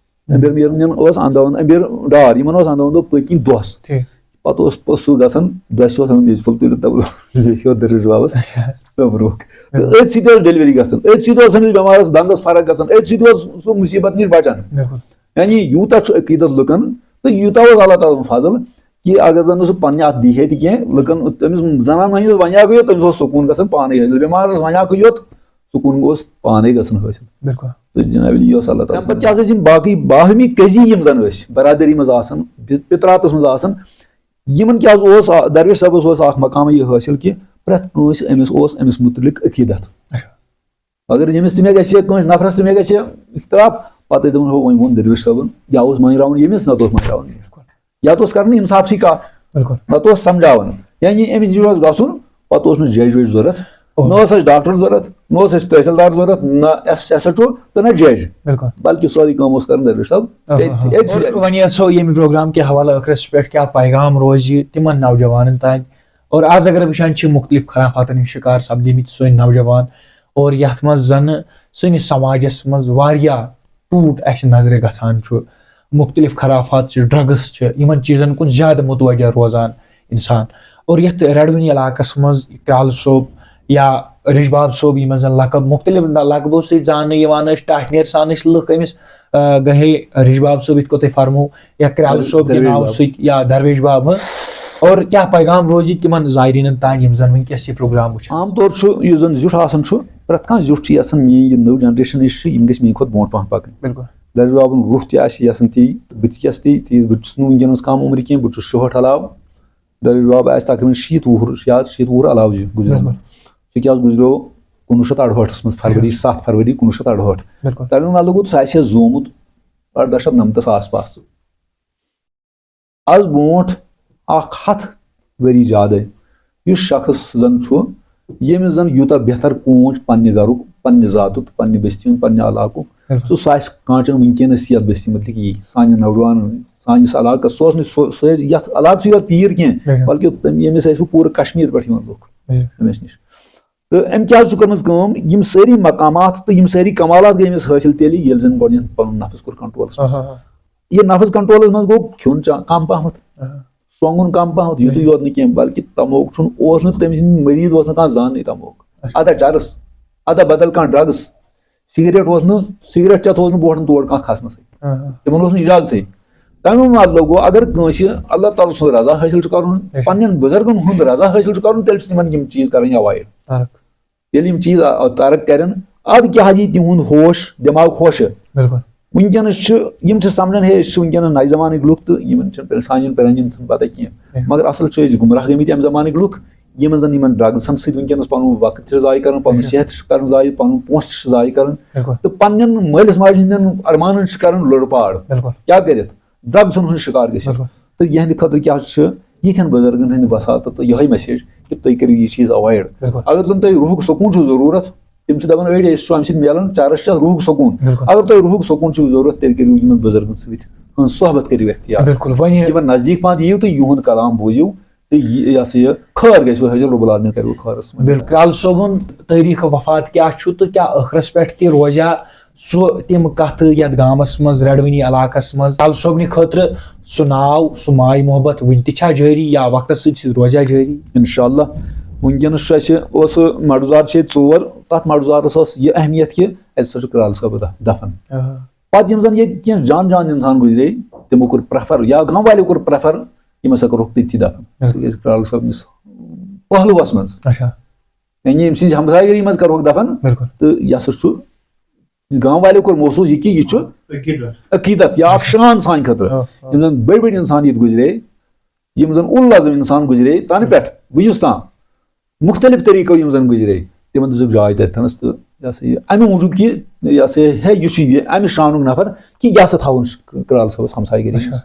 أمبِر میٖرن اوس اَنداوان، أمبِر ڈار، یِمن اوس اَنداوان دۄہ پٔتۍ کِنۍ دۄہس۔ ٹھیٖک۔ پَتہٕ اوس پَتہٕ سُہ گژھان، دۄسہِ اوس اَنان میٚژِ پھوٚل تُلِتھ، دَپان، "لیکھِو دٔرِش بابَس اچھا۔ توٚبرُک۔" تہٕ بِلکُل۔ أتھۍ سۭتۍ ٲس delivery گژھان، أتھۍ سۭتۍ اوس أمِس بٮ۪مارَس دَنٛدَس فرق گژھان، أتھۍ سۭتۍ اوس سُہ مُصیٖبت نِش بَچان۔ بِلکُل۔ یعنی یوٗتاہ چھُ عقیٖدت لُکن تہٕ یوٗتاہ اوس اللہ تعالیٰ ہُنٛد فضل کہِ اگر زَن نہٕ سُہ پننہِ اَتھ دی ہے تہِ کینٛہہ، لُکن، تٔمِس زنان مۄہنیوِس وَنیٛاکھٕے یوت، تٔمِس اوس سکوٗن گژھان پانَے حٲصِل، بٮ۪مارَس وَنیٛاکھٕے یوت، سکوٗن گوٚژھ پانے گژھُن حٲصِل۔ بِلکُل۔ تہٕ جناب علی، یہِ اوس اللہ تعالیٰ تَمہِ پتہٕ کیٛاہ سا ٲسۍ یِم باقٕے باہمی قضی یِم زن ٲسۍ برادری منٛز آسان، پِ-، پِتراتس منٛز آسان، یِمن کیٛاہ حظ اوس، آ، درویش صٲبس اوس اکھ مقام یہِ حٲصِل کہِ پرٛٮ۪تھ کٲنٛسہِ أمِس اوس أمِس مُتعلق عقیٖدت۔ اچھا۔ اگر ییٚمِس تہِ مےٚ گژھِ ہے، کٲنٛسہِ نفرس تہِ مےٚ گژھِ ہے اختلاف، پتہٕ ٲسۍ دپان، "ہو، وۄنۍ ووٚن درویش صٲبن، یا اوس مٲنۍ راوُن ییٚمِس، نتہٕ اوس مٲنۍ راوُن ییٚمِس۔" بِلکُل۔ یتھ اوس کران انصافسٕے کتھ۔ بِلکُل۔ نتہٕ اوس سمجھاوان۔ یعنی أمِس نِش اوس گژھُن، پتہٕ اوس نہٕ جج وج ضروٗرت، اوہ۔ نہ اوس اَسہِ ڈاکٹر ضروٗرت، نہ اوس اَسہِ تحصیلدار ضروٗرت، نہ ایس ایس ایچ او تہٕ نہ جج۔ بِلکُل۔ بلکہِ سٲرٕے کٲم اوس کران درویش صٲب اوہ، أتھۍ، اوہ۔ أتھۍ اور جایہِ۔ وۄنۍ یژھو ییٚمہِ پروگرام کہِ حوالہٕ ٲخرس پٮ۪ٹھ کیٛاہ پیغام روزِ تِمن نوجوانن تام؟ اور آز اگر وٕچھان چھِ، مُختٔلِف خرافاتن ہٕنٛدۍ شِکار سپدیمٕتۍ سٲنۍ نوجوان، اور یتھ منٛز زن سٲنِس سماجس منٛز واریاہ ٹوٗٹ اسہِ نظرِ گژھان چھُ۔ مُختٔلِف خرافات چھِ، drugs چھِ، یِمن چیٖزن کُن زیادٕ متوجہ روزان انسان۔ اور یتھ رڈوٕنۍ علاقس منٛز کرال صٲب یا رِش باب صٲب، یِمن زن لقب، مُختٔلِف لقبو سۭتۍ زاننہٕ یِوان ٲسۍ، ٹاٹھۍ نیر سان ٲسۍ لُکھ أمِس، آ، گٔے رِش باب صٲب، یِتھ کٔنۍ تۄہہِ فرموو، یا کرال صٲب کہِ درویش ناوٕ باب۔ سۭتۍ یا درویش باب، ہاں۔ اور کیٛاہ پیغام روزِ تِمن زائرینن تام، یِم زن وٕنکیٚس یہِ پروگرام وٕچھان؟ عام طور چھُ یُس زن زیُٹھ آسان چھُ، پرٛٮ۪تھ کانٛہہ زیُٹھ چھُ یژھان، میٲنۍ یہِ نٔو generation یُس چھِ، یِم گٔژھۍ میٲنۍ کھۄتہٕ برونٛٹھ پہم پکٕنۍ۔ بِلکُل۔ دَرِش بابُن روح تہِ آسہِ یَژھان تی، تہٕ بہٕ تہِ یَژھٕ تی، تِکیٛازِ بہٕ تہِ چھُس نہٕ وٕنکیٚنَس کَم عُمرِ کینٛہہ، بہٕ چھُس شُہٲٹھ علاوٕ۔ دَرِش باب آسہِ تقریٖباً شیٖتھ وُہُر، شاید شیٖتھ وُہُر علاوٕ زِ گُزریومُت۔ بِلکُل۔ سُہ کیٛاہ حظ گُزریو کُنوُہ شیٚتھ اَرہٲٹھَس منٛز، فروری، اچھا۔ ستھ فروری کُنوُہ شیٚتھ اَرہٲٹھ۔ بِلکُل۔ تَمیُک مطلب گوٚو، سُہ آسہِ ہے زومُت اَرداہ شیٚتھ نَمتَس آس پاس۔ از برونٹھ اکھ ہتھ ؤری زیادے یُس شخص زن چھُ، ییٚمِس زن یوٗتاہ بہتر کوٗنچ پننہِ گرُک، پننہِ ذاتُک، پننہِ بستی ہُنٛد، پننہِ علاقُک، بِلکُل۔ سُہ، سُہ آسہِ کانٛچن وٕنکیٚنس یتھ بستی متعلق یی، سانٮ۪ن نوجوانن، سٲنِس علاقس، سُہ اوس نہٕ سُہ، سُہ یتھ علاقسٕے یوت پیٖر کینٛہہ، بِلکُل۔ بلکہِ تٔمۍ، ییٚمِس ٲسۍ پوٗرٕ کشمیٖر پٮ۪ٹھ یِوان لُکھ، بِلکُل۔ أمِس نِش۔ تہٕ أمۍ کیٛاہ حظ چھُ کٔرمٕژ کٲم؟ یِم سٲری مقامات تہٕ یِم سٲری کمالات گٔے أمِس حٲصِل تیٚلہِ، ییٚلہِ زَن گۄڈٕنٮ۪تھ پَنُن نفس کوٚر کنٹرولَس منٛز۔ آہا۔ یہِ نفس کنٹرولَس منٛز گوٚو کھیوٚن چا-، کم پہمتھ، آہا۔ شۄنٛگُن کم پہمتھ، یُتُے اہا۔ یوت نہٕ کینٛہہ، بلکہِ تموک چھُنہٕ، اوس نہٕ تٔمۍ سٕنٛدۍ مٔریٖد اوس نہٕ کانٛہہ زاننٕے تموک۔ اچھا۔ اَدا چرس، اَدا بدل کانٛہہ ڈرگس، سگریٹ اوس نہٕ، سگریٹ چٮ۪تھ اوس نہٕ بوٹن تور کانٛہہ کھسنَسٕے۔ آہا۔ تِمن اوس نہٕ اجازتھٕے۔ تَمیُک مطلب گوٚو، اگر کٲنٛسہِ اللہ تعالیٰ سُنٛد رضا حٲصِل چھُ کَرُن، اچھا۔ پننٮ۪ن بُزرگن ہُنٛد رضا حٲصِل چھُ کَرُن، تیٚلہِ چھِ تِمن یِم چیٖز کَرٕنۍ avoid۔ فرق۔ ییٚلہِ یِم چیٖز آ-، ترک کرن، ادٕ کیٛاہ یی تِہُنٛد ہوش، دٮ۪ماغ ہوشہٕ؟ بِلکُل۔ وٕنکیٚنس چھِ، یِم چھِ سمجھان، ہے، أسۍ چھِ وٕنکیٚنس نوجوانٕکۍ لُکھ تہٕ یِمن چھِنہٕ پرٛ-، سانٮ۪ن پرٛانٮ۪ن چھِنہٕ پتہ کینٛہہ۔ بِلکُل۔ مگر اصل چھِ أسۍ گمراہ گٔمٕتۍ امہِ زمانٕکۍ لُکھ، یِمن زن یِمن ڈرگزن سۭتۍ وٕنکیٚنس پنُن وقت چھِ ضایع کران، پنُن بِلکُل۔ صحت چھِ کران ضایع، پنُن پونٛسہٕ چھِ ضایع کران۔ بِلکُل۔ تہٕ پننٮ۪ن مٲلِس ماجہِ ہٕنٛدٮ۪ن ارمانن چھِ کران لٔڑ پاڑ۔ بِلکُل۔ کیٛاہ کٔرِتھ؟ ڈرگزن ہُنٛد شکار گٔژھِتھ۔ بِلکُل۔ تہٕ یِہنٛدِ خٲطرٕ کیٛاہ چھِ یِتھٮ۪ن بُزرگن ہٕنٛدِ وساطت تہٕ یِہوٚے message کہِ تُہۍ کٔرِو یہِ چیٖز avoid۔ بِلکُل۔ اگر زن تۄہہِ روحُک سکوٗن چھُو ضروٗرت، تِم چھِ دپان أڑۍ، أسۍ چھُ اَمہِ سۭتۍ میلان چرس چھِ روحُک سکوٗن۔ بِلکُل۔ اگر تۄہہِ روحُک سکوٗن چھُو ضروٗرت، تیٚلہِ کٔرِو یِمن بُزرگن سۭتۍ ہٕنٛز صحبت کٔرِو اختیار۔ بِلکُل، وۄنۍ یِمن نزدیٖک پہن یِیِو تہٕ یِہُنٛد کلام بوٗزِو۔ تہٕ یہِ، یہِ ہسا یہِ خٲر گژھِ، حٲصِل رب العالمین کرِ خٲرس منٛز۔ بِلکُل۔ کرال صٲبُن تٲریٖخ وفات کیٛاہ چھُ تہٕ کیٛاہ ٲخرس پٮ۪ٹھ تہِ روزیٛا سُہ، تِم کتھٕ یتھ گامس منٛز، رڈوٕنی علاقس منٛز، کرال صٲبنہِ خٲطرٕ سُہ ناو، سُہ ماے محبت وُنہِ تہِ چھا جٲری یا وقتس سۭتۍ سۭتۍ روزیٛا جٲری؟ انشاءاللہ۔ وٕنکیٚنس چھُ اَسہِ، اوس سُہ مڈوٗزار چھِ ییٚتہِ ژور، تتھ مڈوٗزارس ٲس یہِ اہمیت کہِ اَتہِ ہسا چھُ کرال صٲب دف-، دفن۔ آ۔ پتہٕ یِم زن ییٚتہِ کینٛہہ جان جان انسان گُزرے، تِمو کوٚر prefer، یا گام والیو کوٚر prefer، یِم ہسا کٔرہوکھ تٔتھی دفن۔ بِلکُل۔ تِکیٛازِ کرال صٲبنِس پہلوس منٛز، اچھا۔ یعنی أمۍ سٕنٛزِ ہمسایگٔری منٛز کٔرہوکھ دفن۔ بِلکُل۔ تہٕ یہِ ہسا چھُ گام والیو کوٚر محسوٗس یہِ کہِ یہِ چھُ عقیدت۔ عقیدت یا اکھ شان سانہِ خٲطرٕ۔ آ، آ۔ یِم زن بٔڑۍ بٔڑۍ انسان ییٚتہِ گُزرے، یِم زن اُل عزم انسان گُزرے تنہٕ پٮ۪ٹھ وُنیُس تام، مُختٔلِف طریٖقو یِم زَن گُزرے، تِمَن دِژٕکھ جاے تَتہِ تھَنَس۔ تہٕ یہِ ہسا یہِ اَمہِ موٗجوٗب کہِ یہِ ہسا یہِ ہے، یہِ چھُ یہِ اَمہِ شانُک نفر کہِ یہِ ہسا تھاوُن کرٛال صٲبَس ہمسایہِ گٔری۔ اچھا۔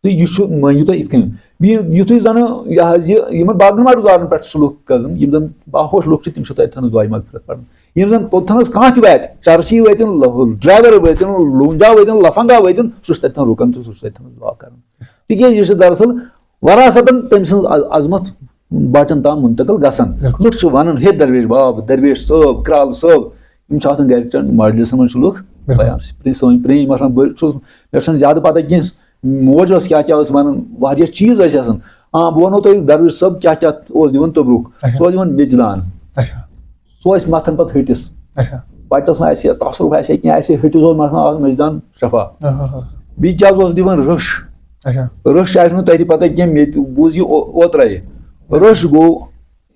تہٕ یہِ چھُ، مٲنِو تُہۍ یِتھ کٔنۍ، بیٚیہِ یُتھُے زَنہٕ یہِ حظ یہِ یِمَن باقٕے مَرُزارَن پٮ۪ٹھ چھُ لُکھ گژھان، یِم زَن باہوش لُکھ چھِ، تِم چھِ تَتہِ تھَنَس دُعایہِ مغفرت پَران۔ یِم زَن توٚت تھَنَس کانٛہہ تہِ واتہِ، چرسی وٲتِن، لہ-، ڈرایور وٲتِن، لونجا وٲتِن، لفنگا وٲتِن، سُہ چھُ تَتہِ تھَن رُکان تہٕ سُہ چھُ تَتہِ تھَنَس دُعا کَران۔ تِکیٛازِ یہِ چھُ دراصل وراثتاً تٔمۍ سٕنٛز ع-، عظمت باچن تام منتقل گژھان۔ بِلکُل۔ لُکھ چھِ ونان، "ہے درویش باب، درویش صٲب، کرال صٲب"، یِم چھِ آسان گرِ چٮ۪ن مجلسن منٛز چھِ لُکھ بِلکُل۔ بیان، پرٛٲنۍ، سٲنۍ پرٛٲنۍ، مثلاً بہٕ چھُس، مےٚ چھُنہٕ زیادٕ پتہ کینٛہہ، موج ٲس کیٛاہ کیٛاہ ٲس ونان، واریاہ چیٖز ٲسۍ آسان۔ آ، بہٕ ونو تۄہہِ درویش صٲب کیٛاہ کیٛاہ اوس دِوان توٚبرُک۔ اچھا۔ سُہ اوس دِوان میٚژِ دان۔ اچھا۔ سُہ ٲسۍ مَتھان پَتہٕ ۂٹِس۔ اچھا۔ بَچَس ما آسہِ ہے تصرُف آسہِ ہے کینٛہہ آسہِ ہے، ۂٹِس اوس مَتھان، اَتھ مٔجدان شفا۔ آہا۔ بیٚیہِ کیٛاہ حظ اوس دِوان؟ رٔش۔ اچھا۔ رٔش آسہِ نہٕ تۄہہِ پَتہ کینٛہہ، مےٚ تہِ بوٗز یہِ او-، اوترَے۔ رٔش گوٚو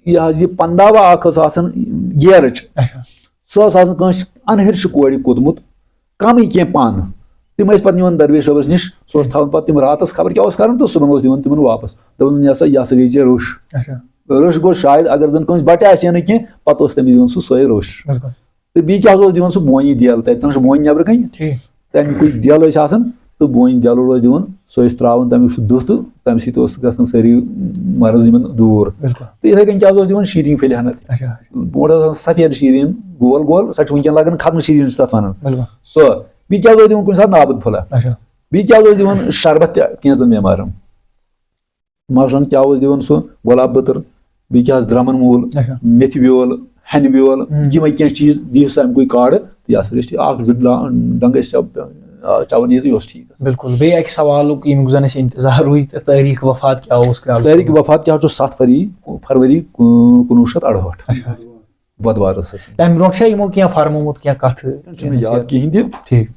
یہِ حظ یہِ پَنداوا اَکھ ٲس آسان گیرٕچ۔ اچھا۔ سُہ ٲس آسان کٲنٛسہِ اَنہٕرشہِ کورِ کوٚتمُت۔ کمٕے کینٛہہ پانہٕ۔ تِم ٲسۍ پتہٕ نِوان درویش صٲبس نِش، سُہ اوس تھاوان پتہٕ تِم راتس خبر کیٛاہ اوس کران تہٕ صُبحن اوس دِوان تِمن واپس۔ دپان، "یہِ ہسا، یہِ ہسا گٔے ژےٚ روٚش۔" اچھا۔ روٚش گوٚو شاید اگر زن کٲنٛسہِ بٹہِ آسہِ ہے نہٕ کینٛہہ، پتہٕ اوس تٔمِس دِوان سُہ سۄے روٚش۔ بِلکُل۔ تہٕ بیٚیہِ کیٛاہ حظ اوس دِوان سُہ بونہِ دیل، تتہِ تھاوان سُہ بونہِ نٮ۪برٕ کنہِ۔ ٹھیٖک۔ تمہِ کُے دیل ٲسۍ آسان تہٕ بونہِ دیلُر اوس دِوان، سُہ ٲسۍ ترٛاوان تمیُک سُہ دُہ تہٕ تمہِ سۭتۍ اوس گژھان سٲری مرض یِمن دوٗر۔ بِلکُل۔ تہٕ یِتھے کٔنۍ کیٛاہ حظ اوس دِوان؟ شیٖرِنۍ پھٔلۍ ہنا۔ اچھا۔ برونٛٹھ ٲس آسان سفید شیٖرِن گول گول، سۄ چھِ وٕنکیٚن لگان ختمہٕ شیٖرِن چھِ تتھ ونان۔ بِلکُل۔ سۄ۔ بیٚیہِ کیٛاہ اوس دِوان کُنہِ ساتہٕ نابد پھوٚلہ؟ اچھا۔ بیٚیہِ کیٛاہ اوس دِوان؟ شربت تہِ کینٛژن بٮ۪مارن۔ مثلاً کیٛاہ اوس دِوان سُہ؟ گۄلاب پٔتٕر، بیٚیہِ کیٛاہ اوس؟ درمن موٗل، اچھا۔ میتھِ بیول، ہنہِ بیول، ہم۔ یِمے کینٛہہ چیٖز دِیو سا اَمہِ کُے کاڑٕ، تہٕ یہِ ہسا گژھِ اکھ زٕ لا-، ڈنٛگ گژھِ چٮ۪وان یہِ تہٕ یہِ اوس ٹھیٖک گژھان۔ بِلکُل۔ بیٚیہِ اَکہِ سوالُک، ییٚمیُک زن اَسہِ انتظار روٗدۍ، تہٕ تٲریٖخ وفات کیٛاہ اوس کرال صٲبُن؟ تٲریٖخ وفات کیٛاہ چھُ؟ ستھ فری-، فرؤری کُنوُہ شیٚتھ اَڑہٲٹھ۔ اچھا۔ بۄدوار ٲس سۄ۔ تَمہِ برونٛٹھ چھا یِمو کینٛہہ فرمومُت، کینٛہہ کتھٕ، کینٛہہ چھُنہٕ مےٚ یاد نصیحت؟ کِہیٖنۍ تہِ۔ ٹھیٖک۔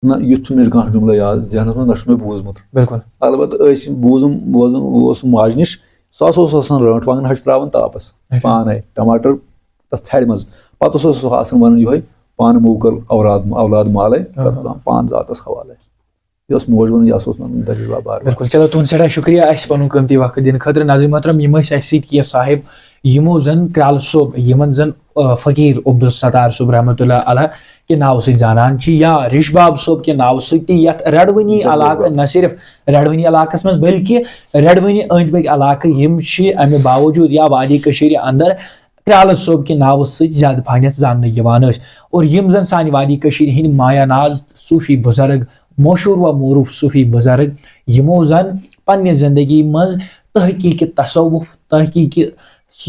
نہ، یُتھ چھُنہٕ مےٚ کانٛہہ جُملہٕ یاد ذہنس منٛز، نہ چھُ مےٚ بوٗزمُت۔ بِلکُل۔ البتہٕ ٲسۍ بوٗزُم، بوزُن اوسُم ماجہِ نِش، سُہ ہسا اوس آسان رٲنٛٹھ وانٛگن ہَچہِ ترٛاوان تاپس، اچھا۔ پانے، ٹماٹر تتھ ژھرِ منٛز۔ پتہٕ اوس سُہ آسان ونان یِہوے، پانہٕ موکل اولاد اولاد مالے، آ۔ تَتھ دَپان پان ذاتَس حوالے۔ یہِ اوس موج وَنان، یہِ ہسا اوس وَنان دٔلیٖل بار بار۔ بِلکُل، چلو، تُہُنٛد سٮ۪ٹھاہ شُکریہ اَسہِ پَنُن قۭمتی وقت دِنہٕ خٲطرٕ۔ ناظرین محترم، یِم ٲسۍ اَسہِ سۭتۍ کینٛہہ صاحب، یِمو زَن کرٛالہٕ صٲب، یِمَن زَن، آ، فقیٖر عبدالستار صٲب رحمتہ اللہ علیہ کہِ ناوٕ سۭتۍ زانان چھِ، یا ریش باب صٲب کہِ ناوٕ سۭتۍ تہِ، یَتھ رَڑوٕنی بِلکُل، علاقہٕ، بِلکُل۔ نہ صرف رَڑوٕنی علاقَس منٛز، بلکہِ رَڑوٕنی أنٛدۍ پٔکۍ علاقہٕ یِم چھِ، اَمہِ باوجوٗد یا وادی کٔشیٖرِ اَندَر کرٛالہٕ صٲب کہِ ناوٕ سۭتۍ زیادٕ پَہنَتھ زاننہٕ یِوان ٲسۍ۔ اور یِم زَن سانہِ وادی کٔشیٖرِ ہِنٛدۍ مایا ناز صوٗفی بُزرگ، مشہوٗر و معروٗف صوٗفی بُزرگ، یِمو زَن پنٛنہِ زِندگی منٛز تحقیٖقِ تصوف، تحقیٖقِ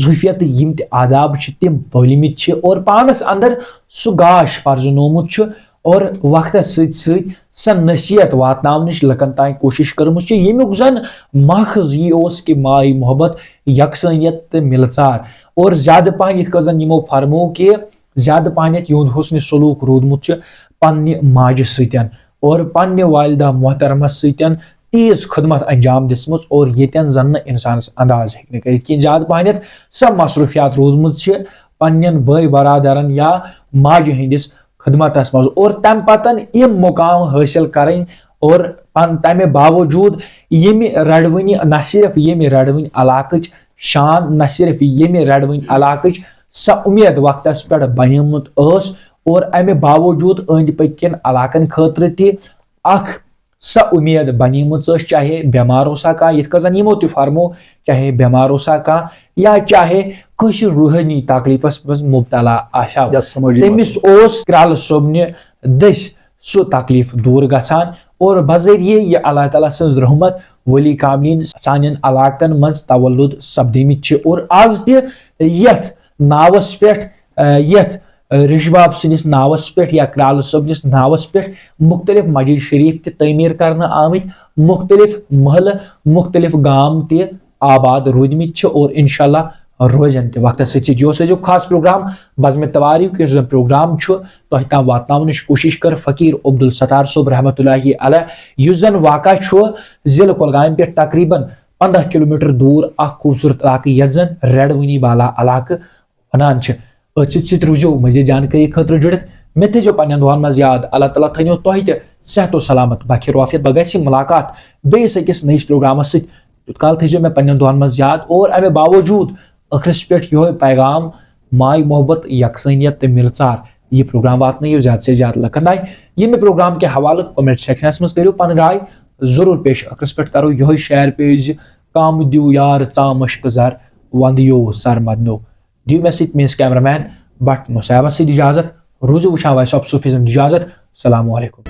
صوٗفیت، یِم تہِ آداب چھِ، تِم پٲلمٕتۍ چھِ اور پانَس اَندَر سُہ گاش پَرزٕنومُت چھُ اور وقتَس سۭتۍ سۭتۍ سۄ نصیحت واتناونٕچ لُکَن تام کوٗشِش کٔرمٕژ چھِ، ییٚمیُک زَن ماخذ یی اوس کہِ ماے محبت، یکسٲنیت تہٕ مِلژار۔ اور زیادٕ پَہَن یِتھ کٔنۍ زَن یِمو فرموو کہِ زیادٕ پَہَن یُہُنٛد حُسنِ سلوٗک روٗدمُت چھُ پنٛنہِ ماجہِ سۭتۍ اور پنٛنہِ والدہ محترمَس سۭتۍ تیٖژ خدمت انجام دِژمٕژ اور ییٚتٮ۪ن زَن نہٕ اِنسانَس انداز ہیٚکہِ نہٕ کٔرِتھ کینٛہہ۔ زیادٕ پَہَن سۄ مصروٗفیات روٗزمٕژ چھِ پنٛنٮ۪ن بٲے برادرَن یا ماجہِ ہٕنٛدِس خدمتَس منٛز اور تَمہِ پَتَن یِم مُقام حٲصِل کَرٕنۍ اور پَن-، تَمہِ باوجوٗد ییٚمہِ رَڑوٕنہِ، نہ صرف ییٚمہِ رَڑوٕنۍ علاقٕچ شان، نہ صرف ییٚمہِ رَڑوٕنۍ علاقٕچ سۄ اُمید وقتَس پٮ۪ٹھ بَنیمٕژ ٲس اور اَمہِ باوجوٗد أنٛدۍ پٔکۍ کٮ۪ن علاقَن خٲطرٕ تہِ اَکھ سۄ اُمید بَنیمٕژ ٲس، چاہے بٮ۪مار اوسا کانٛہہ، یِتھ کٔنۍ زَن یِمو تہِ فرموو، چاہے بٮ۪مار اوسا کانٛہہ یا چاہے کٲنٛسہِ روحٲنی تکلیٖفَس منٛز مُبتلا آسہِ ہا۔ یا سمٲجی تٔمِس مسلہٕ۔ اوس کرٛالہٕ صٲبنہِ دٔسۍ سُہ تکلیٖف دوٗر گژھان اور بذریعہ یہِ اللہ تعالیٰ سٕنٛز رحمت ولی کاملین سانٮ۪ن علاقن منٛز تولُد سپدیمٕتۍ چھِ اور آز تہِ یتھ ناوس پٮ۪ٹھ، آ، یتھ، آ، ریش باب سٕنٛدِس ناوس پٮ۪ٹھ یا کرٛالہٕ صٲبنِس ناوس پٮ۪ٹھ مُختلف مسجد شریف تہِ تعمیٖر کرنہٕ آمٕتۍ، مُختلف محلہٕ، مُختلف گام تہِ آباد روٗدمٕتۍ چھِ اور انشاءاللہ روزن تہِ وقتس سۭتۍ سۭتۍ۔ یہِ اوس أزیُک خاص پروگرام بزمِ توٲریٖخ، یُس زن پروگرام چھُ تۄہہِ تام واتناونٕچ کوٗشِش کٔر فقیٖر عبدالستار صٲب رحمتہ اللہ علیہ، یُس زن واقع چھُ ضلع کۄلگامہِ پٮ۪ٹھ تقریباً پنٛداہ کلوٗمیٹر دوٗر اکھ خوٗبصوٗرت علاقہٕ، یتھ زن رٮ۪ڈوٕنی بالا علاقہٕ ونان چھِ۔ أتھۍ سۭتۍ سۭتۍ روٗزِو مزید جانکٲری خٲطرٕ جُڑِتھ۔ مےٚ تھٲیزیو پننٮ۪ن دُعن منٛز یاد۔ اللہ تعالیٰ تھٲینو تۄہہِ تہِ صحت و سلامت، بخیر و عافیت۔ بہٕ گژھِ مُلاقات بیٚیِس أکِس نٔیِس پروگرامس سۭتۍ۔ تیوٗت کال تھٲیزیو مےٚ پننٮ۪ن دُعن منٛز یاد۔ اور امہِ باوجوٗد ٲخرس پٮ۪ٹھ یِہوٚے پیغام، ماے محبت، یکسٲنیت تہٕ مِلژار۔ یہِ پروگرام واتنٲیِو زیادٕ سے زیادٕ لُکن تام۔ ییٚمہِ پروگرام کہِ حوالہٕ comment sectionس منٛز کٔرِو پنٕنۍ راے ضروٗر پیش۔ ٲخرس پٮ۪ٹھ کرو یِہوٚے share page زِ کم دیو یار ژام مشکہٕ زر، وندٕ یو سر مدنو۔ دِیِو مےٚ سۭتۍ میٲنِس cameraman بٹ نصیبس سۭتۍ اجازت۔ روٗزِو وٕچھان Voice of Sufism۔ اجازت۔ السلام علیکم۔